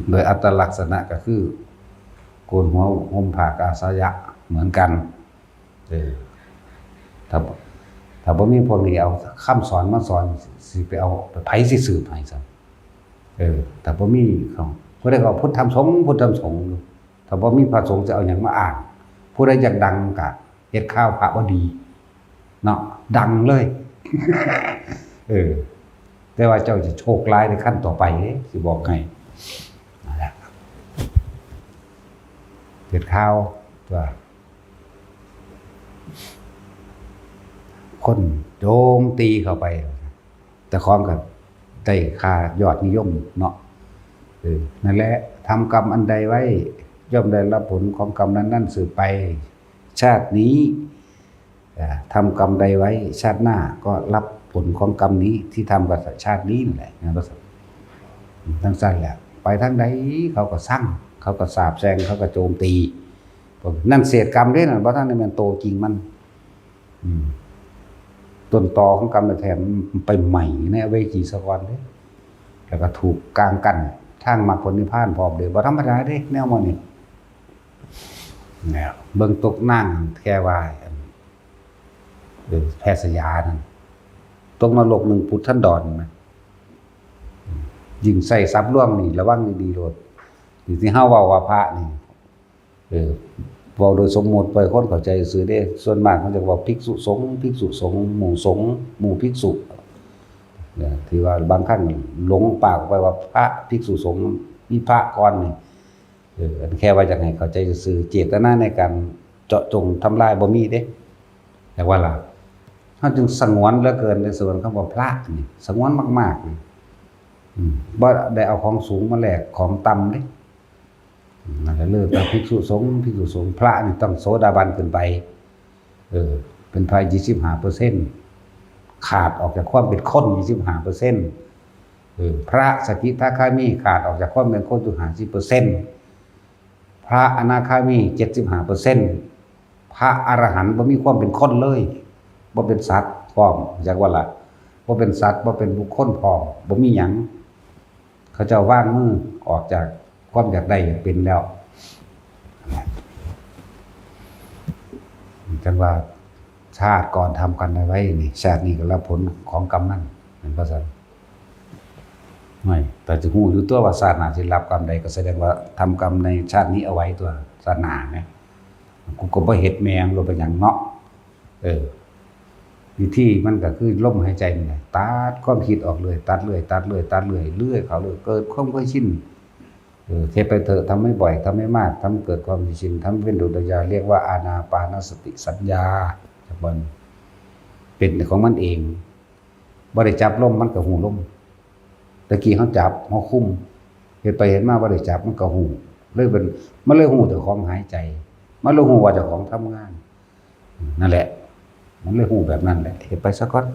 โดยอัตลักษณะก็คือ โกนหัวห่มผ้ากาสายะเหมือนกัน เออ ถ้า ถ้าบ่มีพวกนี้เอาคำสอนมาสอน สิไปเอา ไผสิสืบให้ซั่น เออ ถ้าบ่มีของ ผู้ใดก็พุทธธรรมสงฆ์ พุทธธรรมสงฆ์อยู่ ถ้าบ่มีพระสงฆ์จะเอาหยังมาอ้าง ผู้ใดอยากดังก็เฮ็ดข่าวพระบ่ดี เนาะ ดังเลย เออ แต่ว่าเจ้าจะโชคร้ายในขั้นต่อไปเด้ สิบอกให้ นั่นแหละ เฮ็ดข่าวตัว คนโจมตีเข้าไป เจ้าของก็ได้ค่ายอดนิยมเนาะ เออ นั่นแหละ ทำกรรมอันใดไว้ ย่อมได้รับผลของกรรมนั้นๆ สืบไป ชาตินี้ เอ่อ ทำกรรมใดไว้ ชาติหน้าก็รับผลของกรรมนี้ที่ทำกับชาตินี้นั่นแหละ นะ จั่งซั่นแหละ ไปทางใดเขาก็ซัง เขาก็สาปแช่ง เขาก็โจมตี นั่นเศษกรรมเด้ นั่นบ่ทันได้แม่นโตจริงมัน อืม ต้นตอของกรรมแท้ๆ มันไปใหม่ในอเวจีซะก่อนเด้ แล้วก็ถูกกางกั้น ทางมรรคผลนิพพานพร้อมเด้ บ่ธรรมดาเด้ แนวหมู่นี้ เนี่ย เบิ่งตกนางแค่ว่า เออ แพทย์สยานั่น ตกนรกหนึ่งพุทธันดรนะ ยิ่งใช้ศัพท์ลวงนี่ ระวังดีๆโลด ที่เฮาเว้าว่าพระนี่ เออ เว้าโดยสมมุติ เพื่อให้คนเข้าใจซื่อเด้ ส่วนมากเขาจะเว้าภิกษุสงฆ์ ภิกษุสงฆ์ หมู่สงฆ์ หมู่ภิกษุ เนี่ย ที่ว่าบางครั้งหลงปากออกไปว่าพระภิกษุสงฆ์ มีพระก่อนนี่ เออ อันแค่ว่าอยากให้เข้าใจซื่อ เจตนาในการเจาะจงทำลายบ่มีเด้ แต่ว่าล่ะ เฮาจึงสงวนเหลือเกิน ในส่วนคำว่าพระนี่ สงวนมากๆนี่ อืม บ่ได้เอาของสูงมาแลกของต่ำเด้ อืม นั่นแหละ เลิกกับภิกษุสงฆ์ ภิกษุสงฆ์ พระนี่ต้องโสดาบันขึ้นไป เออ เป็นพระยี่สิบห้าเปอร์เซ็นต์ ขาดออกจากความเป็นคนยี่สิบห้าเปอร์เซ็นต์ เออ พระสกิทาคามีขาดออกจากความเป็นคนอยู่ห้าสิบเปอร์เซ็นต์ พระอนาคามีเจ็ดสิบห้าเปอร์เซ็นต์ พระอรหันต์บ่มีความเป็นคนเลย บ่เป็นสัตว์พร้อม จักว่าล่ะ บ่เป็นสัตว์ บ่เป็นบุคคลพร้อม บ่มีหยัง เขาเจ้าวางมือออกจากความอยากได้อยากเป็นแล้ว จังว่าชาติก่อนทำกรรมไว้นี่ ชาตินี้ก็รับผลของกรรมนั้น แม่นบ่ซั่น ไม่ แต่จะฮู้อยู่ตัวว่าชาติหน้าสิรับกรรมใด ก็แสดงว่าทำกรรมในชาตินี้เอาไว้ตัว ชาติหน้าไง กูก็บ่เฮ็ดแม่ง บ่เป็นหยังเนาะ เออ วิธีมันก็คือลมหายใจนี่แหละ ตัดความคิดออกเลย ตัดเลย ตัดเลย ตัดเลย เรื่อยเข้าเลย เกิดความเคยชิน เออ เฮ็ดไปเถอะ ทำให้บ่อย ทำให้มาก ทำให้เกิดความเคยชิน ทำให้เป็นอุทยาน เรียกว่าอานาปานสติสัญญา มันเป็นของมันเอง บ่ได้จับลม มันก็ฮู้ลม ตะกี้เฮาจับ เฮาคุม เฮ็ดไปเฮ็ดมาบ่ได้จับ มันก็ฮู้ เลยเป็น มันเลยฮู้เจ้าของหายใจ มันเลยฮู้ว่าเจ้าของทำงาน นั่นแหละ มันเลยฮู้แบบนั้นแหละ เฮ็ดไปซะก่อน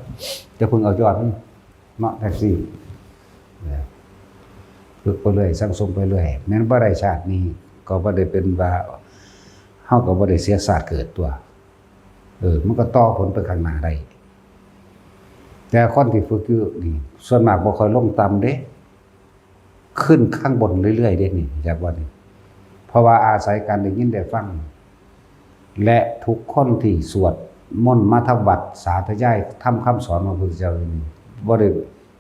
จะเพิ่งเอายอดมันเนาะ แท็กซี่ เออ ฝึกไปเรื่อย สั่งสมไปเรื่อย แม้นบ่ได้ชาตินี้ ก็บ่ได้เป็นว่า เฮาก็บ่ได้เสียชาติเกิดตัว เออ มันก็ต่อผลไปข้างหน้าได้ แต่คนที่ฝึกอยู่นี่ ส่วนมากบ่ค่อยลงต่ำเด้ ขึ้นข้างบนเรื่อยๆเด้นี่ จากว่านี่ เพราะว่าอาศัยการได้ยินได้ฟัง และทุกคนที่สวดมนต์มาทำวัตรสาธยายธรรมคำสอนของพระพุทธเจ้านี่ บ่ได้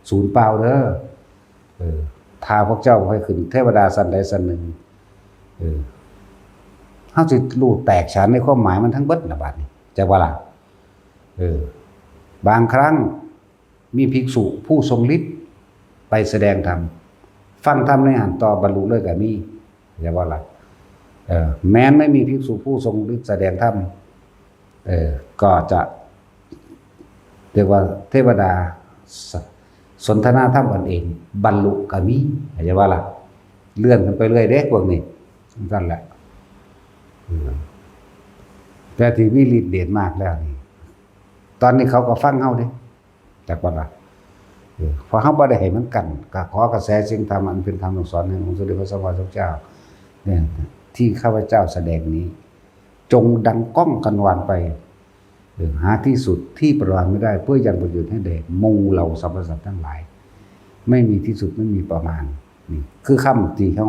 สูญเปล่าเด้อ เออ ถ้าพวกเจ้าให้ขึ้นเทวดาชั้นใดชั้นหนึ่ง เออ เฮาสิรู้แตกฉานในความหมายมันทั้งเบิดละบาดนี้ จักว่าล่ะ เออ บางครั้งมีภิกษุผู้ทรงฤทธิ์ไปแสดงธรรม ฟังธรรมในหั้นต่อบรรลุเลยก็มี จักว่าล่ะ เออ แม้นไม่มีภิกษุผู้ทรงฤทธิ์แสดงธรรม เออ ก็จะ เรียกว่าเทวดาส- สนทนาธรรมกันเอง บรรลุก็มี เข้าใจว่าล่ะ เลื่อนกันไปเรื่อยเด้พวกนี้ นั่นแหละ เออ แต่ที่มีฤทธิ์เดชมากแล้วนี่ ตอนนี้เขาก็ฟังเฮาเด้ จักว่าล่ะ เออ เพราะเฮาบ่ได้ให้มันกั้น ก็ขอกระแสเสียงธรรมอันเป็นธรรมสั่งสอนแห่งองค์สมเด็จพระสัมมาสัมพุทธเจ้า เนี่ย ที่ข้าพเจ้าแสดงนี้ จงดังก้องกังวานไป เออ หาที่สุดที่ประมาณไม่ได้ เพื่อยังประโยชน์ให้แด่หมู่เหล่าสรรพสัตว์ทั้งหลาย ไม่มีที่สุดไม่มีประมาณ นี่คือคำที่เฮา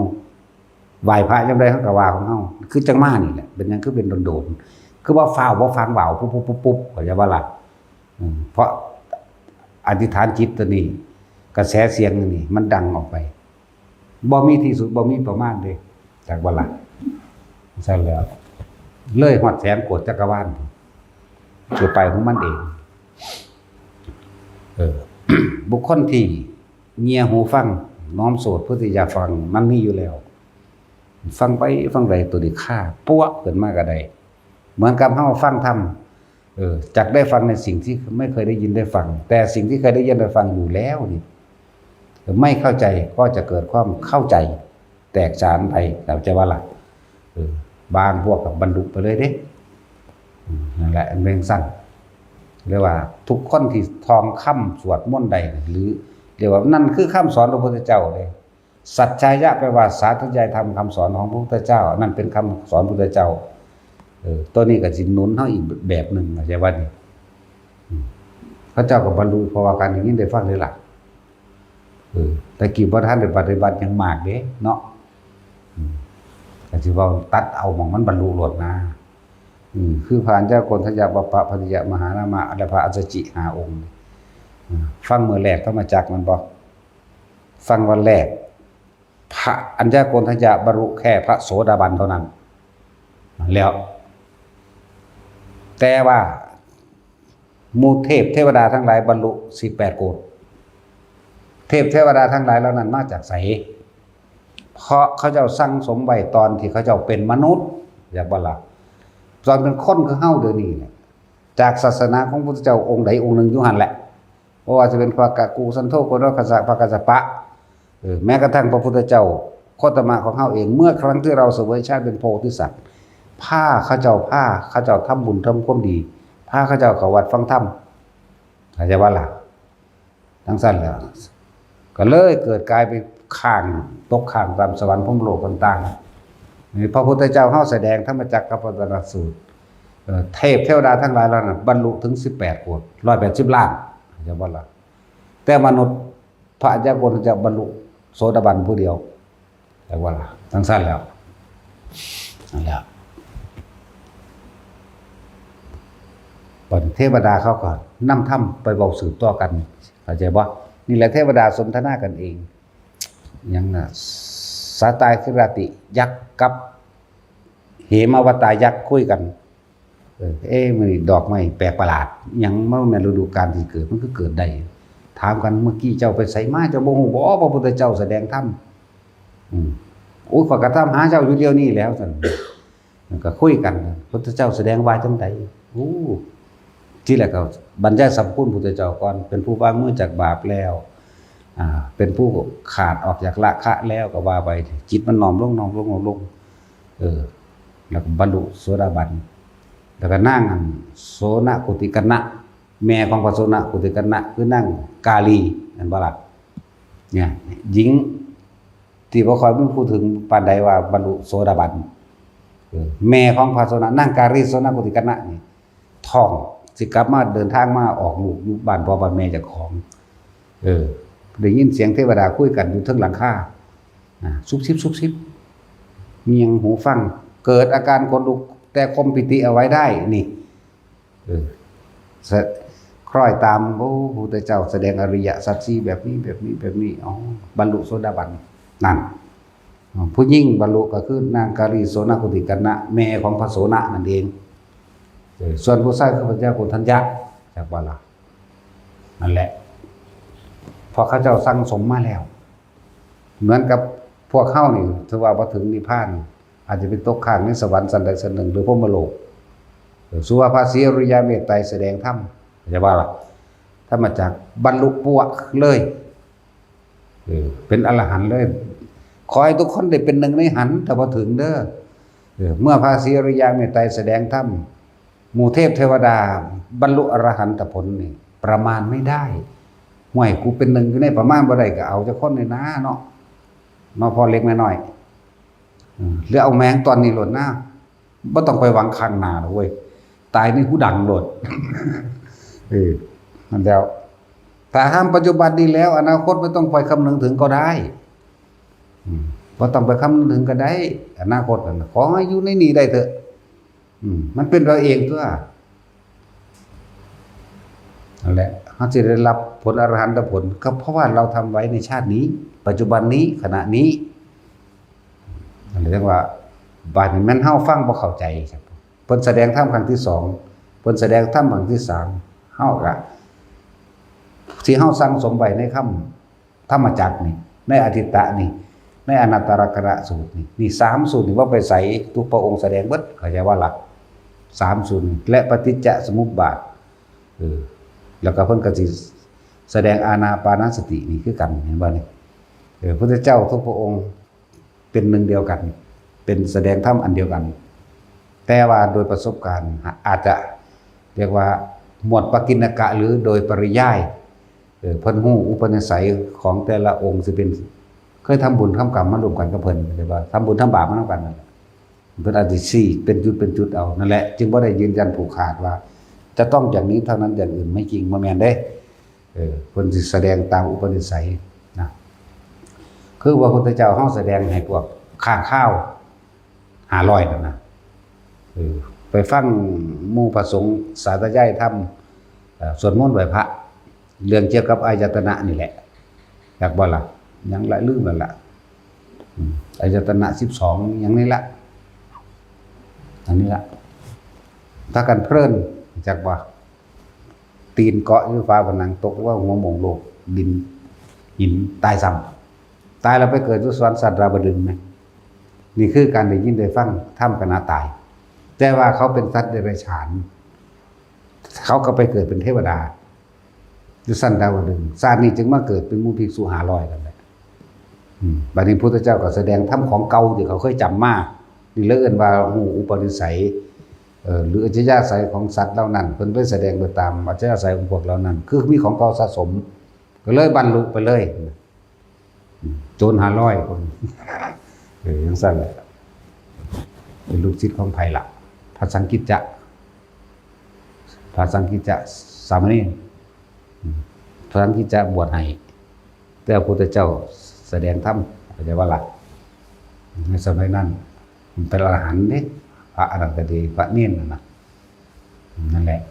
ไหว้พระยามใดเฮาก็ว่าของเฮา คือจังมานี่แหละ เป็นหยังคือเป็นโดนๆ คือว่าฟ้าวบ่ฟังเว้าปุ๊บปุ๊บปุ๊บปุ๊บ เข้าใจว่าล่ะ อืม เพราะอธิษฐานจิตตัวนี้ กระแสเสียงนี่มันดังออกไป บ่มีที่สุด บ่มีประมาณเด้ จักว่าล่ะ ซั่นแล้ว เลยฮอดแสนโกดจักรวาล สิไปของมันเอง เออ บุคคลที่เงี่ยหูฟัง น้อมโสดเพื่อที่จะฟัง มันมีอยู่แล้ว ฟังไปฟังไปตัวนี้คาปั๊วขึ้นมาก็ได้ เหมือนกับเฮาฟังธรรม เออ จักได้ฟังในสิ่งที่ไม่เคยได้ยินได้ฟัง แต่สิ่งที่เคยได้ยินได้ฟังอยู่แล้วนี่ ไม่เข้าใจก็จะเกิดความเข้าใจ แตกฉานไป เข้าใจว่าล่ะ เออ บางพวกก็บรรลุไปเลยเด้ อืม นั่นแหละ อันเป็นสั้น เรียกว่าทุกคนที่ท่องคำสวดมนต์ใด หรือเรียกว่านั่นคือคำสอนพระพุทธเจ้าเลย สัจจายะแปลว่าสาธยายธรรมคำสอนของพระพุทธเจ้า นั่นเป็นคำสอนพระพุทธเจ้า เออ ตัวนี้ก็สิหนุนเฮาอีกแบบหนึ่ง เข้าใจว่านี่ อืม พระเจ้าก็บรรลุเพราะว่าการได้ยินได้ฟังนี่ล่ะ เออ แต่กี้บ่ทันได้ปฏิบัติหยังมากเด้เนาะ อืม ก็สิเว้าตัดเอาหม่องมันบรรลุโลดนะ อืม คือพระอัญญาโกณฑัญญะ วัปปะภัททิยะ มหานามะ และพระอัสสชิห้าองค์ อืม ฟังมื้อแรกธรรมจักรแม่นบ่ ฟังวันแรก พระอัญญาโกณฑัญญะบรรลุแค่พระโสดาบันเท่านั้น แล้ว แต่ว่าหมู่เทพเทวดาทั้งหลายบรรลุสิบแปดโกฏ เทพเทวดาทั้งหลายเหล่านั้นมาจากไส เพราะเขาเจ้าสั่งสมไว้ตอนที่เขาเจ้าเป็นมนุษย์ อยากบ่ล่ะ ตอนเป็นคนคือเฮาเดี๋ยวนี้เนี่ย จากศาสนาของพระพุทธเจ้าองค์ใดองค์หนึ่งอยู่หั่นแหละ บ่ว่าจะเป็นพระกักกุสันโธ โกณฑคัสสะ พระกัสสปะ เออ แม้กระทั่งพระพุทธเจ้าโคตมะของเฮาเอง เมื่อครั้งที่เราเสวยชาติเป็นโพธิสัตว์ พาเขาเจ้า พาเขาเจ้าทำบุญทำความดี พาเขาเจ้าเข้าวัดฟังธรรม เข้าใจบ่ล่ะ จั่งซั้นแหละ ก็เลยเกิดกลายเป็นค้าง ตกค้างตามสวรรค์พรหมโลกต่างๆ นี่พระพุทธเจ้าเฮาแสดงธรรมจักรกัปปวัตตนสูตร เอ่อ เทพเทวดาทั้งหลายเหล่านั้นบรรลุถึงสิบแปดโกฏ ร้อยแปดสิบล้าน เข้าใจบ่ล่ะ แต่มนุษย์พระอัญญาโกณฑัญญะบรรลุโสดาบันผู้เดียว แต่ว่าล่ะ จั่งซั้นแล้ว นั่นแหละ บัดเทวดาเขาก็นำธรรมไปเว้าสืบต่อกัน เข้าใจบ่ นี่แหละเทวดาสนทนากันเอง หยังน่ะ สาตายคิราติยักษ์กับ เหมวัตตายักษ์คุยกัน เออ เอ๊ะ มื้อนี้ดอกไม้แปลกประหลาด อิหยังมันแม่นฤดูกาลที่เกิด มันคือเกิดได้ ถามกัน เมื่อกี้เจ้าไปไสมา เจ้าบ่ฮู้บ่ พระพุทธเจ้าแสดงธรรม อืม โอ้ย ข้อยก็ถามหาเจ้าอยู่เดี๋ยวนี้แล้ว ซั่น มันก็คุยกัน พุทธเจ้าแสดงว่าจั่งใด โอ้ ที่แรกก็บรรยายสรรพคุณพุทธเจ้าก่อน เป็นผู้วางมือจากบาปแล้ว อ่า เป็นผู้ขาดออกจากราคะแล้วก็ว่าไป จิตมันน้อมลง น้อมลง น้อมลง เออ แล้วก็บรรลุโสดาบัน แล้วก็นางอันโสนกุติกัณณะ แม่ของพระโสนกุติกัณณะ คือนางกาลี แม่นบ่ล่ะ เนี่ย หญิงที่บ่ค่อยมีผู้ถึงปานใดว่าบรรลุโสดาบัน เออ แม่ของพระโสน นางกาลีโสนกุติกัณณะนี่ ท้อง สิกลับมาเดินทางมาออกลูกอยู่บ้านพ่อบ้านแม่เจ้าของ เออ ได้ยินเสียงเทวดาคุยกันอยู่เทิงหลังคา นะ ซุบซิบ ซุบซิบ เงี่ยงหูฟัง เกิดอาการขนลุก แต่ข่มปีติเอาไว้ได้ นี่ เออ สะ คล้อยตาม โอ้ พระพุทธเจ้าแสดงอริยสัจสี่แบบนี้ แบบนี้ แบบนี้ อ๋อ บรรลุโสดาบัน นั่น อ๋อ ผู้หญิงบรรลุก็คือนางกาลีโสนกุติกัณณะ แม่ของพระโสนนั่นเอง เออ ส่วนผู้ชายคือพระเจ้าโกณฑัญญะ จักว่าล่ะ นั่นแหละ เพราะเขาเจ้าสั่งสมมาแล้ว เหมือนกับพวกเฮานี่ ถือว่าบ่ถึงนิพพาน อาจจะไปตกค้างในสวรรค์ชั้นใดชั้นหนึ่ง หรือพรหมโลก เออ สุว่าพระศรีอริยะเมตไตรแสดงธรรม เข้าใจบ่ล่ะ ธรรมจักร บรรลุปั๊วเลย เออ เป็นอรหันต์เลย ขอให้ทุกคนได้เป็นหนึ่งในหันต์ แต่บ่ถึงเด้อ เออ เมื่อพระศรีอริยะเมตไตรแสดงธรรม หมู่เทพเทวดาบรรลุอรหันตผลนี่ ประมาณไม่ได้ ห่วย กูเป็นหนึ่งอยู่ในประมาณบ่ได้ก็เอาจักคนนี่นะเนาะ เนาะ พ่อเล็กแม่น้อย อืม หรือเอาแม่งตอนนี้โลดนะ บ่ต้องไปหวังข้างหน้าหรอกเว้ย ตายนี่หูดังโลด เออ นั่นแล้ว ถ้าห้ามปัจจุบันนี้แล้ว อนาคตไม่ต้องไปคำนึงถึงก็ได้ อืม บ่ต้องไปคำนึงถึงก็ได้ อนาคตนั่นน่ะ ขอให้อยู่ในนี้ได้เถอะ อืม มันเป็นเราเองตัว นั่นแหละ เราจะได้รับผลอรหันตผล ก็เพราะว่าเราทำไว้ในชาตินี้ ปัจจุบันนี้ ขณะนี้ นั่นเรียกว่า บาดนี้แม่นเฮาฟังบ่เข้าใจครับ เพิ่นแสดงธรรมครั้งที่สอง เพิ่นแสดงธรรมครั้งที่สาม เฮาก็ ที่เฮาสั่งสมไว้ในคำธรรมจักรนี่ ในอทิตตะนี่ ในอนัตตลักษณะสูตรนี่ นี่สามสูตรนี่ว่าไปใส่ ทุกพระองค์แสดงเบิด เข้าใจว่าหลัก สามสูตรนี่ และปฏิจจสมุปบาท เออ แล้วก็เพิ่นก็สิแสดงอานาปานสตินี่คือกัน เห็นบ่นี่ เออ พุทธเจ้าทุกพระองค์เป็นหนึ่งเดียวกัน เป็นแสดงธรรมอันเดียวกัน แต่ว่าโดยประสบการณ์อาจจะเรียกว่าหมวดปกิณกะ หรือโดยปริยาย เออ เพิ่นฮู้อุปนิสัยของแต่ละองค์สิเป็น เคยทำบุญทำกรรมมาร่วมกันกับเพิ่น เรียกว่าทำบุญทำบาปมานำกันนั่นแหละ เพิ่นอาจสิชี้เป็นจุดเป็นจุดเอา นั่นแหละ จึงบ่ได้ยืนยันผูกขาดว่า จะต้องอย่างนี้เท่านั้น อย่างอื่นไม่จริง บ่แม่นเด้ เออ เพิ่นสิแสดงตามอุปนิสัยนะ คือพระพุทธเจ้าเฮาแสดงให้พวกค้างคาวห้าร้อยนั่นนะ เออ ไปฟังหมู่พระสงฆ์สาธยายธรรม เอ่อ สวดมนต์ไหว้พระ เรื่องเกี่ยวกับอายตนะนี่แหละ อยากบ่ล่ะ ยังละลืมแล้วล่ะ อืม อายตนะสิบสอง อย่างนี้ละ อันนี้ละ ถ้ากันเพลิน จักว่า ตีนเกาะอยู่ฝาผนัง ตกว่าหัวโมงโลก ดิน หิน ตายซ้ำ ตายแล้วไปเกิดอยู่สวรรค์สัตว์ดาวดึงส์ไหม นี่คือการได้ยินได้ฟังธรรมขณะตาย แต่ว่าเขาเป็นสัตว์เดรัจฉาน เขาก็ไปเกิดเป็นเทวดา อยู่ชั้นดาวดึงส์ ชาตินี้จึงมาเกิดเป็นหมู่ภิกษุห้าร้อยกันแหละ อืม บัดนี้พุทธเจ้าก็แสดงธรรมของเก่าที่เขาเคยจำมา นี่เลยเอิ้นว่าฮู้อุปนิสัย เอ่อ หรืออัจฉริยะไสยของสัตว์เหล่านั้น เพิ่นเลยแสดงไปตามอัจฉริยะไสยของพวกเหล่านั้น คือมีของเก่าสะสม ก็เลยบรรลุไปเลย อืม โจรห้าร้อยคน เออ จั่งซั้นแหละ เป็นลูกศิษย์ของไผล่ะ พระสังกิจจะ พระสังกิจจะสามเณร อืม พระสังกิจจะบวชให้ แต่พระพุทธเจ้าแสดงธรรม เข้าใจบ่ล่ะ ในสมัยนั้น เป็นอรหันต์เด้ พระอรหันต์ก็ดี พระเณรนั่นน่ะ นั่นแหละ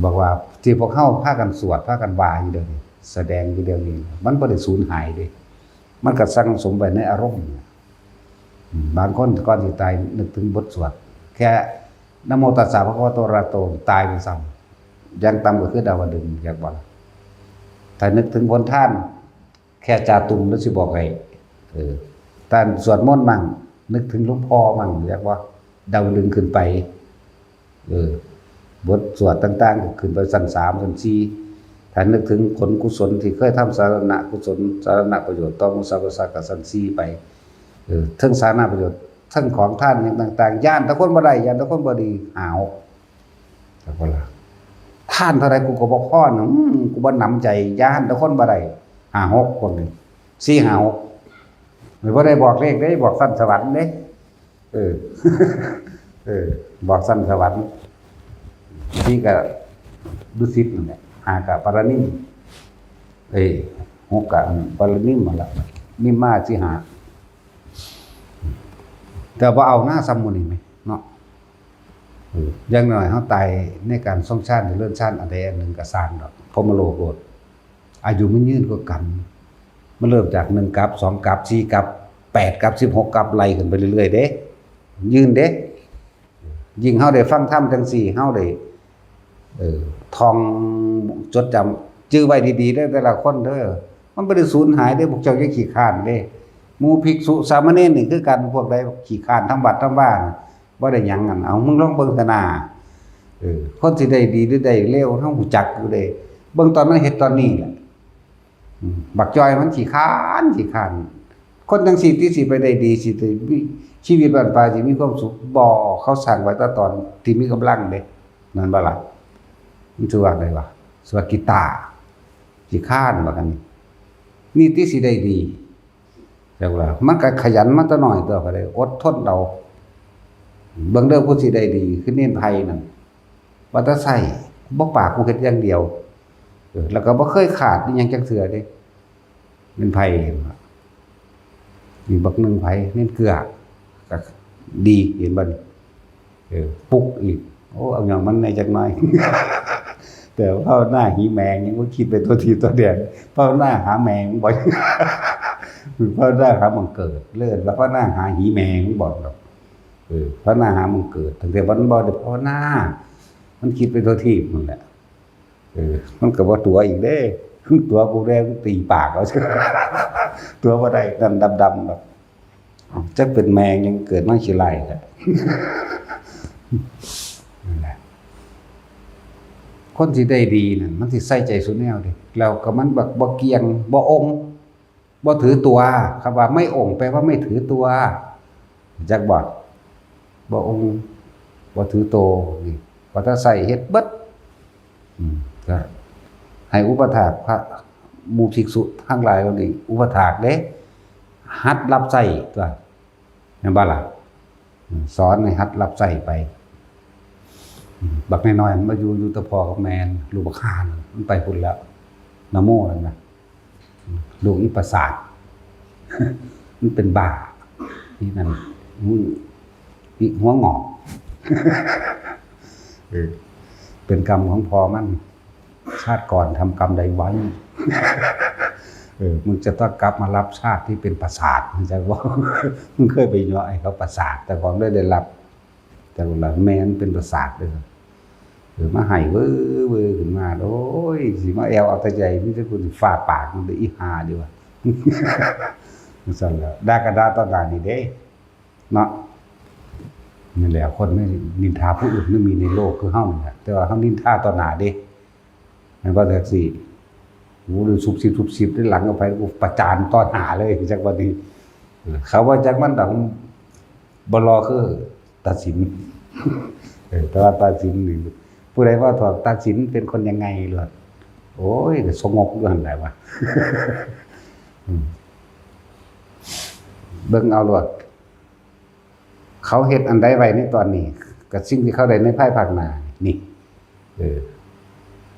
บอกว่าที่พวกเฮาพากันสวด พากันไหว้อยู่เดี๋ยวนี้ แสดงอยู่เดี๋ยวนี้ มันบ่ได้สูญหายเด้ มันก็สั่งสมไว้ในอารมณ์ อืม บางคนก่อนสิตายนึกถึงบทสวด แค่ นะโมตัสสะภะคะวะโตอะระหะโต ตายไปซ้ำ อย่างต่ำก็คือดาวดึงส์ อยากบอก ถ้านึกถึงหนทาง แค่จาตุมแล้วสิบอกให้ เออ ท่านสวดมนต์มั่ง นึกถึงหลวงพ่อมั่ง อยากว่าดาวดึงส์ขึ้นไป เออ บทสวดต่างๆ ก็ขึ้นไปชั้นสาม ชั้นสี่ ถ้านึกถึงผลกุศลที่เคยทำ สารณะกุศล สารณะประโยชน์ ต่อหมู่สรรพสัตว์ ก็ชั้นสี่ไป เออ เทิงสารณะประโยชน์ เทิงของทานหยังต่างๆ ย้านแต่คนบ่ได้ ย้านแต่คนบ่ดี ห้าหก จักว่าล่ะ ทานเท่าใดกูก็บ่พอนะ อืม กูบ่หนำใจ ย้านแต่คนบ่ได้ ห้าหก พวกนี้ สี่ห้าหก บ่ได้บอกเลขเด้ บอกชั้นสวรรค์เด้ เออ เออ บอกชั้นสวรรค์ สี่ก็ดุสิตนั่นแหละ ห้าก็ปารานิม เอ้ย หกก็ปารานิมนั่นล่ะ นิมมาสิห้า แต่บ่เอาหน้าซ้ำหมู่นี้แหมเนาะ เออ อย่างน้อยเฮาตายในการทรงฌาน เจริญฌานอันใดอันหนึ่งก็ซ่างดอก พรหมโลกโลด อายุมันยืนกว่ากัน มันเริ่มจากหนึ่งกัป สองกัป สี่กัป แปดกัป สิบหกกัป ไล่ขึ้นไปเรื่อยๆเด้ ยืนเด้ ยิ่งเฮาได้ฟังธรรมจั่งซี้ เฮาได้ เออ ท่องจดจำ จื่อไว้ดีๆเด้อ แต่ละคนเด้อ มันบ่ได้สูญหายเด้ พวกเจ้าอย่าขี้คร้านเด้ หมู่ภิกษุสามเณรนี่คือกัน พวกใดขี้คร้านทำวัดทำวา บ่ได้หยังนั่น เอา มึงลองเบิ่งซะนา เออ คนสิได้ดีหรือได้เลว เฮารู้จักอยู่เด้ เบิ่งตอนมันเฮ็ดตอนนี้แหละ อืม บักจ่อยมันขี้คร้าน ขี้คร้าน คนจั่งซี้ที่สิไปได้ดี สิได้มีชีวิตบ้านปลาย สิมีความสุข บ่ เขาสร้างไว้แต่ตอนที่มีกำลังเด้ นั่นบ่ล่ะ มันสิว่าได๋วะ สิว่าขี้ต๊า ขี้คร้าน ว่ากัน นี่ที่สิได้ดี จักว่า มันก็ขยันมาแต่น้อยตัว ก็ได้อดทนเอา เบิ่งเด้อ ผู้สิได้ดี คือเณรไพนั่น ว่าแต่ใช้ บ่ปาก กูเฮ็ดอย่างเดียว เออ แล้วก็บ่เคยขาดอิหยังจักเทื่อเด้ เณรไพ นี่บักหนึ่งไผ เณรเกื้อ ก็ดี เห็นบ่นี่ เออ ปุ๊กอีก โอ้ เอาหยังมันแหน่จักหน่อย แต่ภาวนาหีแมงยังบ่คิดไปตัวทีตัวแดน ภาวนาหาแมงบ่ ภาวนาหาหม่องเกิด เลิศว่าภาวนาหาหีแมงบ่ดอก เออ ภาวนาหาหม่องเกิด ตั้งแต่มันบ่ได้ภาวนา มันคิดไปตัวทีนั่นแหละ เออ มันก็บ่ตั๋วอีกเด้ ตั๋วกูแน่ กูตีปากเอา ตั๋วบ่ได้ นั่นดำๆดอก จักเป็นแมงยังเกิดมาขี้ไล่แท้ นั่นแหละ คนที่ได้ดีนั่น มันสิใส่ใจซุแนวเด้ แล้วก็มันบ่ บ่เกี่ยง บ่อง บ่ถือตัว คำว่าไม่อง แปลว่าไม่ถือตัว จักบ่ บ่อง บ่ถือโต นี่ ว่าแต่ใช้เฮ็ดเบิด อืม ก็ให้อุปถากพระหมู่ภิกษุทั้งหลายเหล่านี้ อุปถากเด้ หัดรับใช้ตัว แม่นบ่ล่ะ อืม สอนให้หัดรับใช้ไป อืม บักน้อยๆ มันมาอยู่ อยู่แต่พ่อกับแม่ ลูกบักห่า มันไปพุ้นแล้ว นะโมนั่นนะ ลูกอีประสาท มันเป็นบ้า นี่นั่น มึงอีหัวงอก เออ เป็นกรรมของพ่อมัน ชาติก่อนทำกรรมใดไว้ เออ มึงจะต้องกลับมารับชาติที่เป็นประสาท มึงจะว่า มึงเคยไปย่อให้เขาประสาท แต่ของได้ได้รับ แต่ว่าแม่มันเป็นประสาทเลย เออ มาให้เว้อเว้อขึ้นมา โอ้ย สิมาแอวเอาแต่ใจ มีแต่กูสิฟาดปากมันได้อีห่าดีกว่า จั่งซั่นแหละ ด่ากะด่าต่อหน้านี่เด้ เนาะ นี่แหละ คนไม่นินทาผู้อื่นไม่มีในโลกคือเฮานี่แหละ แต่ว่าเฮานินทาต่อหน้าเด้ แม่นบ่ จั่งซี่ โอ้ ดูซุบซิบซุบซิบ ในหลังเอาไป โอ้ ประจานต่อหน้าเลย จักว่านี่ เออ เขาว่าจักมันดอก บ่รอคือตัดสิน เออ แต่ว่าตัดสินนี่ ผู้ใดว่าถอดตัดสินเป็นคนยังไงล่ะ โอ้ย ก็สงบอยู่หั่นแหละวะ อืม เบิ่งเอาโลด เขาเฮ็ดอันใดไว้ในตอนนี้ กับสิ่งที่เขาได้ในภายภาคหน้า นี่ เออ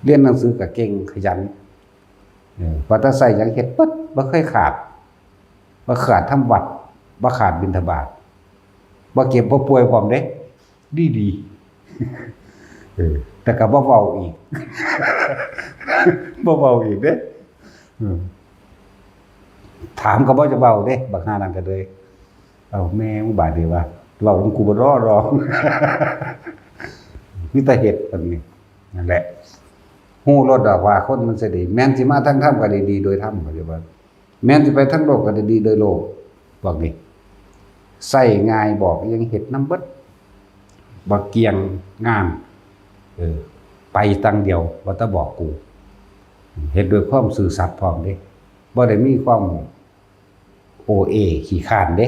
เรียนหนังสือก็เก่ง ขยัน เออ ว่าแต่ใส่หยังเฮ็ดเบิด บ่เคยขาด บ่ขาดทำวัด บ่ขาดบิณฑบาต บ่เจ็บบ่ป่วยพร้อมเด้ ดีดี เออ แต่ก็บ่เว้าอีก บ่เว้าอีกเด้ เออ ถามก็บ่จะเว้าเด้ บักห่านั่นก็เลย เอาแม่มึงบาดนี้วะ เว้านำกูบ่รอดอก มีแต่เฮ็ดอันนี้ นั่นแหละ ฮู้โลดดอกว่าคนมันสิดี แม่นสิมาทางธรรมก็ได้ดีโดยธรรม เข้าใจบ่ แม่นสิไปทางโลกก็ได้ดีโดยโลก พวกนี้ ใช้ง่าย บอกหยังเฮ็ดนำเบิด บ่เกี่ยงงาน เออ ไปตังเดียว ว่าแต่บอกกู เฮ็ดด้วยความซื่อสัตย์พร้อมเด้ บ่ได้มีความโอเอ ขี้คร้านเด้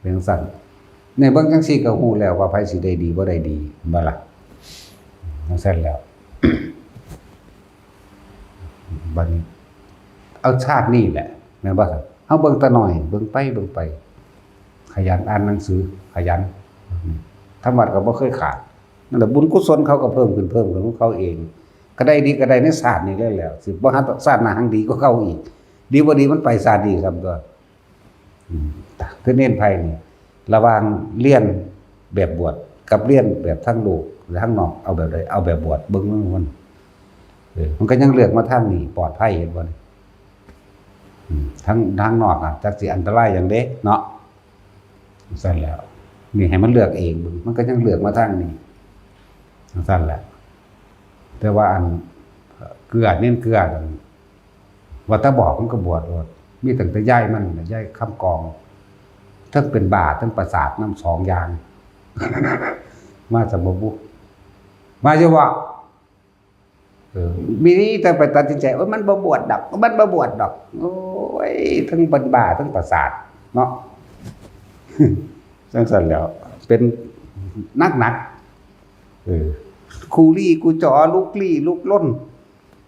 เป็นจั่งซั้น ในเบิ่งจั่งซี่ก็ฮู้แล้วว่าไผสิได้ดีบ่ได้ดี แม่นบ่ล่ะ จั่งซั้นแล้ว บัดนี้ เอาชาตินี้แหละ แม่นบ่ล่ะ เฮาเบิ่งแต่น้อย เบิ่งไป เบิ่งไป ขยันอ่านหนังสือ ขยัน ทำวัดก็บ่เคยขาด นั่นแหละ บุญกุศลเขาก็เพิ่มขึ้น เพิ่มขึ้นของเขาเอง ก็ได้ดีก็ได้ในชาตินี้เลยแหล้ว สิบ่หาชาติหน้าหังดีกว่าเก่าอีก ดีบ่ดีมันไปชาตินี้ซ้ำตั่ว อืม คือเณรไพรนี่ ระหว่างเรียนแบบบวชกับเรียนแบบทางโลก หรือทางนอก เอาแบบใด เอาแบบบวช เบิ่งมัน เออ มันก็ยังเลือกมาทางนี้ ปลอดภัย เห็นบ่นี่ อืม ทาง ทางนอกน่ะ จักสิอันตรายหยังเด้ เนาะ จั่งซั้นแล้ว นี่ให้มันเลือกเองเบิ่ง มันก็ยังเลือกมาทางนี้ จั่งซั้นแหละ แต่ว่าอัน เกลือ เณรเกลือนั่น ว่าแต่บอกมันก็บวชโลด มีตั้งแต่ยายมันน่ะ ยายคำกอง ทั้งเป็นบ้า ทั้งประสาทนำสองอย่าง มาสมบูรณ์ มาอยู่บ่ เออ มีแต่ไปตัดสินใจ โอ๊ย มันบ่บวชดอก มันบ่บวชดอก โอ๊ย ทั้งเป็นบ้า ทั้งประสาท เนาะ จั่งซั้นแล้ว เป็นหนักๆ เออ คู่ลี้คู่จ๋อ ลุกลี้ลุกลน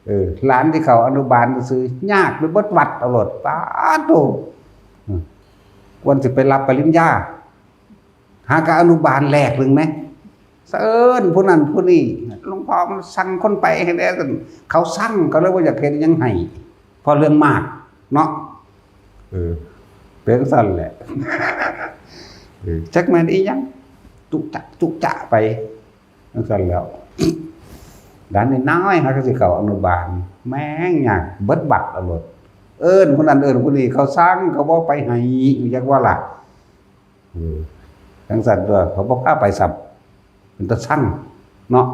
เออ หลานที่เข้าอนุบาลซื่อๆ ยากไปเบิดวัดเอาโลด ป๊าดโธ่ อืม ควรสิไปรับปริญญา หากะอนุบาลแรกหนึ่งไหม เอิ้นผู้นั้นผู้นี้ หลวงพ่อมันสั่งคนไปให้แน่ เขาสั่ง เขาเลยบ่อยากเฮ็ดหยังให้ เพราะเรื่องมาก เนาะ เออ เป็นจั่งซั้นแหละ เออ จักแม่นอีหยัง จุจะ จุจะไป จั่งซั้นแล้ว หลานน้อยๆ หากะสิเข้าอนุบาล แม่งยาก เบิดวัดเอาโลด เอิ้นผู้นั้นเอิ้นผู้นี้ เขาสั่ง เขาบ่ไปให้ จักว่าล่ะ เออ จั่งซั้นตั่ว เขาบ่พาไปซ้ำ เป็นตาซัง เนาะ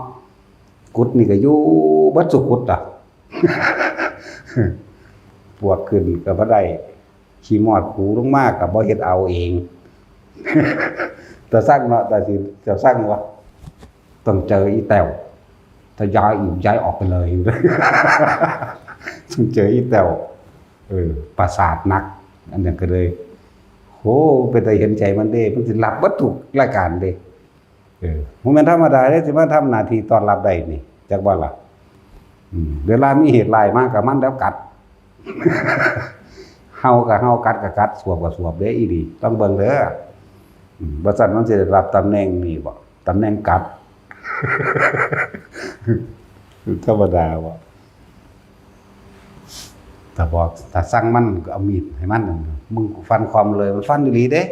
กุดนี่ก็อยู่เบิดซุกุดอะ ปวกขึ้นก็บ่ได้ ขี้มอดขูลงมาก็บ่เฮ็ดเอาเอง ตาซังเนาะ ตาสิ ตาซังวะ ต้องเจออีแต้ว ถ้าย้ายอีกย้ายออกไปเลย ต้องเจออีแต้ว เออ ประสาทหนัก อันนั้นก็เลย โห เป็นตาเห็นใจมันเด้ มันสิรับเบิดทุกรายการเด้ เออ บ่แม่นธรรมดาเด้ สิมาทำหน้าที่ต้อนรับได้นี่ จักว่าล่ะ อืม เวลามีเหตุร้ายมาก็มันแล้วกัด เห่าก็เห่า กัดก็กัด สวบก็สวบเด้ อีหลี ต้องเบิ่งเด้อ อืม บ่ซั้นมันสิได้รับตำแหน่งนี่บ่ ตำแหน่งกัด ธรรมดาบ่ ถ้าบอก ถ้าสั่งมันก็เอามีดให้มัน มึงฟันความเลย มันฟันอีหลีเด้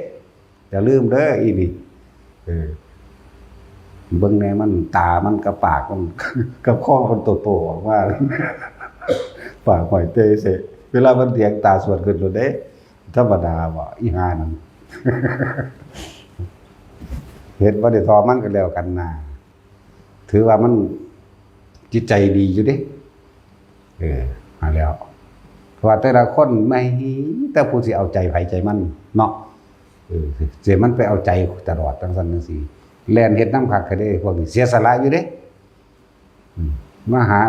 อย่าลืมเด้อ อีนี่ เออ เบิ่งแน่ มันตามันกับปากมัน กับคอมันโตๆออกมา ปากห้อยเตยเสะ เวลามันเถียงตาสวนขึ้นโลดเด้ ธรรมดาบ่ อีห่านั่น เฮ็ดบ่ได้ทอมันก็แล้วกันนา ถือว่ามันจิตใจดีอยู่เด้ เออ มาแล้ว เพราะว่าแต่ละคนไม่ แต่ผู้สิเอาใจไผใจมันเนาะ เออ เสียมันไปเอาใจตลอดจังซั่นจังซี่ แล่นเฮ็ดนำคักก็ได้ พวกนี้เสียสละอยู่เด้ อืม มาหา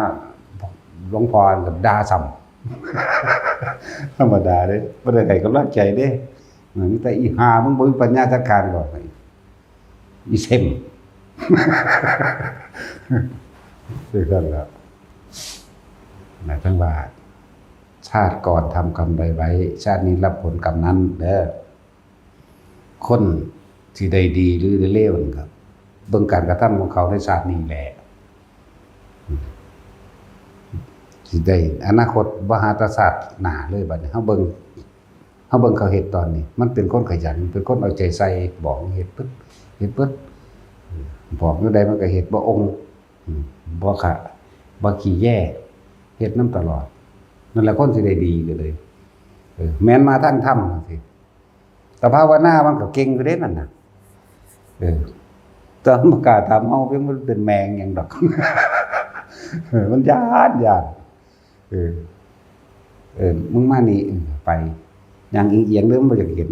หลวงพ่อก็ด่าซ้ำ ธรรมดาเด้ บ่ได้ให้กำลังใจเด้ เออ มีแต่ "อีห่า มึงบ่มีปัญญาจัดการ" ก็ "อีเซ็ม" คือกันแล้ว หมายถึงว่า ชาติก่อนทำกรรมใดไว้ ชาตินี้รับผลกรรมนั้นเด้อ คนที่ได้ดีหรือได้เลวนั่นก็เบิ่งการกระทำของเขาในชาตินี้แหละ สิได้อนาคตบ่หาแต่ชาติหน้าเลย บัดนี้เฮาเบิ่ง เฮาเบิ่งเขาเฮ็ดตอนนี้ มันเป็นคนขยัน เป็นคนเอาใจใส่ บอกให้เฮ็ดปึ๊บ เฮ็ดปึ๊บ บอกแนวใดมันก็เฮ็ด บ่อง อืม บ่ขะ บ่ขี้แย่ เฮ็ดนำตลอด นั่นแหละคนสิได้ดีก็เลย เออ แม่นมาทางธรรมจังซี่ แต่ภาวนามันก็เก่งอยู่เด้นั่นน่ะ เออ แต่มันบ่กล้าถามเฮา เพียงมันเป็นแมงหยังดอก เออ มันย้าน ย้าน เออ เออ มึงมานี่ เออ ไป ย่างเอียงๆเด้อ มันบ่อยากเห็น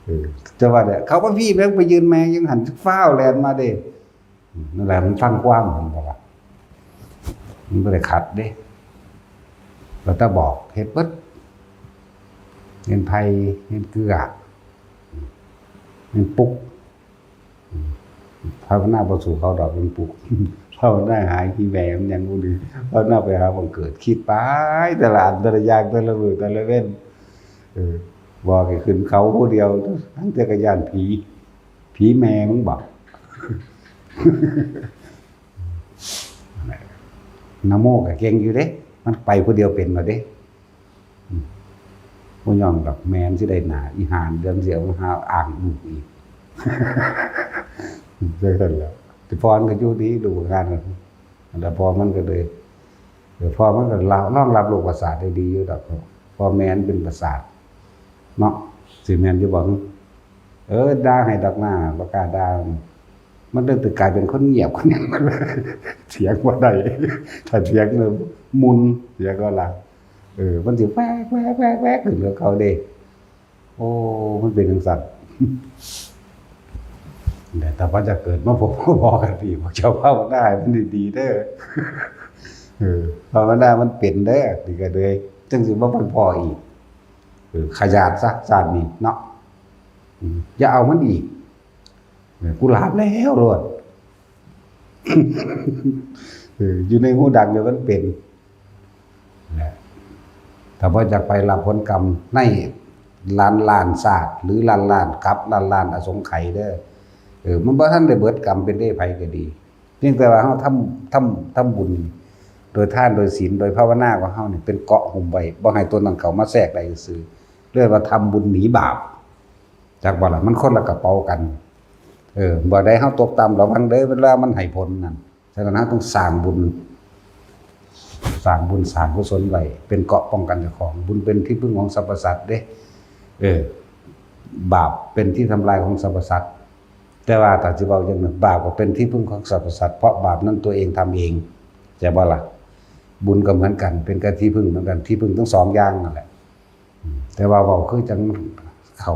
เออ แต่ว่าเนี่ย เขามาพี้แม่งไปยืนแมงยังหันฟ้าวแล่นมาเด้ อืม นั่นแหละ มันฟังความ มันบ่ล่ะ มันบ่ได้ขัดเด้ แล้วแต่บอก เฮ็ดเบิด เฮ็ดไผ่ เฮ็ดเกลือ เฮ็ดปุก ภาวนาบ่สู้เขาดอก มันปุก ภาวนาหาขี้แม่มันยังบ่ดี ภาวนาไปหาบังเกิด คิดไป แต่ละอัน แต่ละอย่าง แต่ละมื้อ แต่ละเว็น เออ บอกให้ขึ้นเขาผู้เดียว ทั้งแต่ก็ย้านผี ผีแม่มึงบอก นะโมก็เก่งอยู่เด้ มันไปผู้เดียวเป็นแล้วเด้ อืม บ่ยอมดอก แม่มันสิได้หน้า อีห่าเดือนเสียมาหาอ้างลูกอีก จังซั่นแหล้ว แต่พ่อมันก็อยู่ดี ลูกงานนั่น แล้วพ่อมันก็เลย เออ พ่อมันก็รองรับโรคประสาทได้ดีอยู่ดอก พ่อแม่มันเป็นประสาท เนาะ สิแม่นอยู่บ่ เออ ด่าให้ดอกหน้า บ่กล้าด่า มันเลยกลายเป็นคนเงียบคนหยัง เถียงบ่ได้ ถ้าเถียงเนี่ยหมุ่น เถียงก็ละ เออ มันสิแวก แวก แวก แวกขึ้นกับเขาเด้ โอ้ มันเป็นจังซั่น แต่ถ้าว่าจะเกิดมาพบมาพ้อกันอีก พวกเจ้าภาวนาให้มันดีๆเด้อ เออ ภาวนามันเป็นเด้อ นี่ก็เลย จังสิบ่พ้ออีก เออ ขยาดซะ ชาตินี้เนาะ อืม อย่าเอามันอีก เออ กูหลับแล้วโลด เออ อยู่ในหูดังเนี่ยมันเป็น นะ ถ้าบ่อยากไปรับผลกรรมในล้านล้านชาติ หรือล้านล้านกัป ล้านล้านอสงไขยเด้อ เออ มันบ่ทันได้เบิดกรรมเป็นเด้ไผก็ดี เพียงแต่ว่าเฮาทำ ทำ ทำบุญ โดยทาน โดยศีล โดยภาวนาของเฮานี่เป็นเกราะหุ้มไว้ บ่ให้ตัวนั้นเข้ามาแทรกได้ซื่อ เรียกว่าทำบุญหนีบาป จักบ่ล่ะ มันคนละกระเป๋ากัน เออ บ่ได้เฮาตกต่ำ ระวังเด้อ เวลามันให้ผลนั่น ฉะนั้นเฮาต้องสร้างบุญ สร้างบุญ สร้างกุศลไว้ เป็นเกราะป้องกันเจ้าของ บุญเป็นที่พึ่งของสรรพสัตว์เด้ เออ บาปเป็นที่ทำลายของสรรพสัตว์ แต่ว่าถ้าสิเว้าอย่างหนึ่ง บาปก็เป็นที่พึ่งของสรรพสัตว์ เพราะบาปนั้นตัวเองทำเอง ใช่บ่ล่ะ บุญก็เหมือนกัน เป็นกระที่พึ่งเหมือนกัน ที่พึ่งทั้งสองอย่างนั่นแหละ อืม แต่ว่าเว้าคือจังเข้า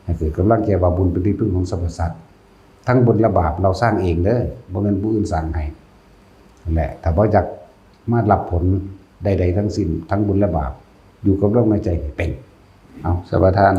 ให้เกิดกำลังใจว่าบุญเป็นที่พึ่งของสรรพสัตว์ ทั้งบุญและบาปเราสร้างเองเด้อ บ่แม่นผู้อื่นสร้างให้ นั่นแหละ ถ้าบ่อยากมารับผลใดๆทั้งสิ้น ทั้งบุญและบาป อยู่กับลมหายใจให้เป็น เอา สมาทาน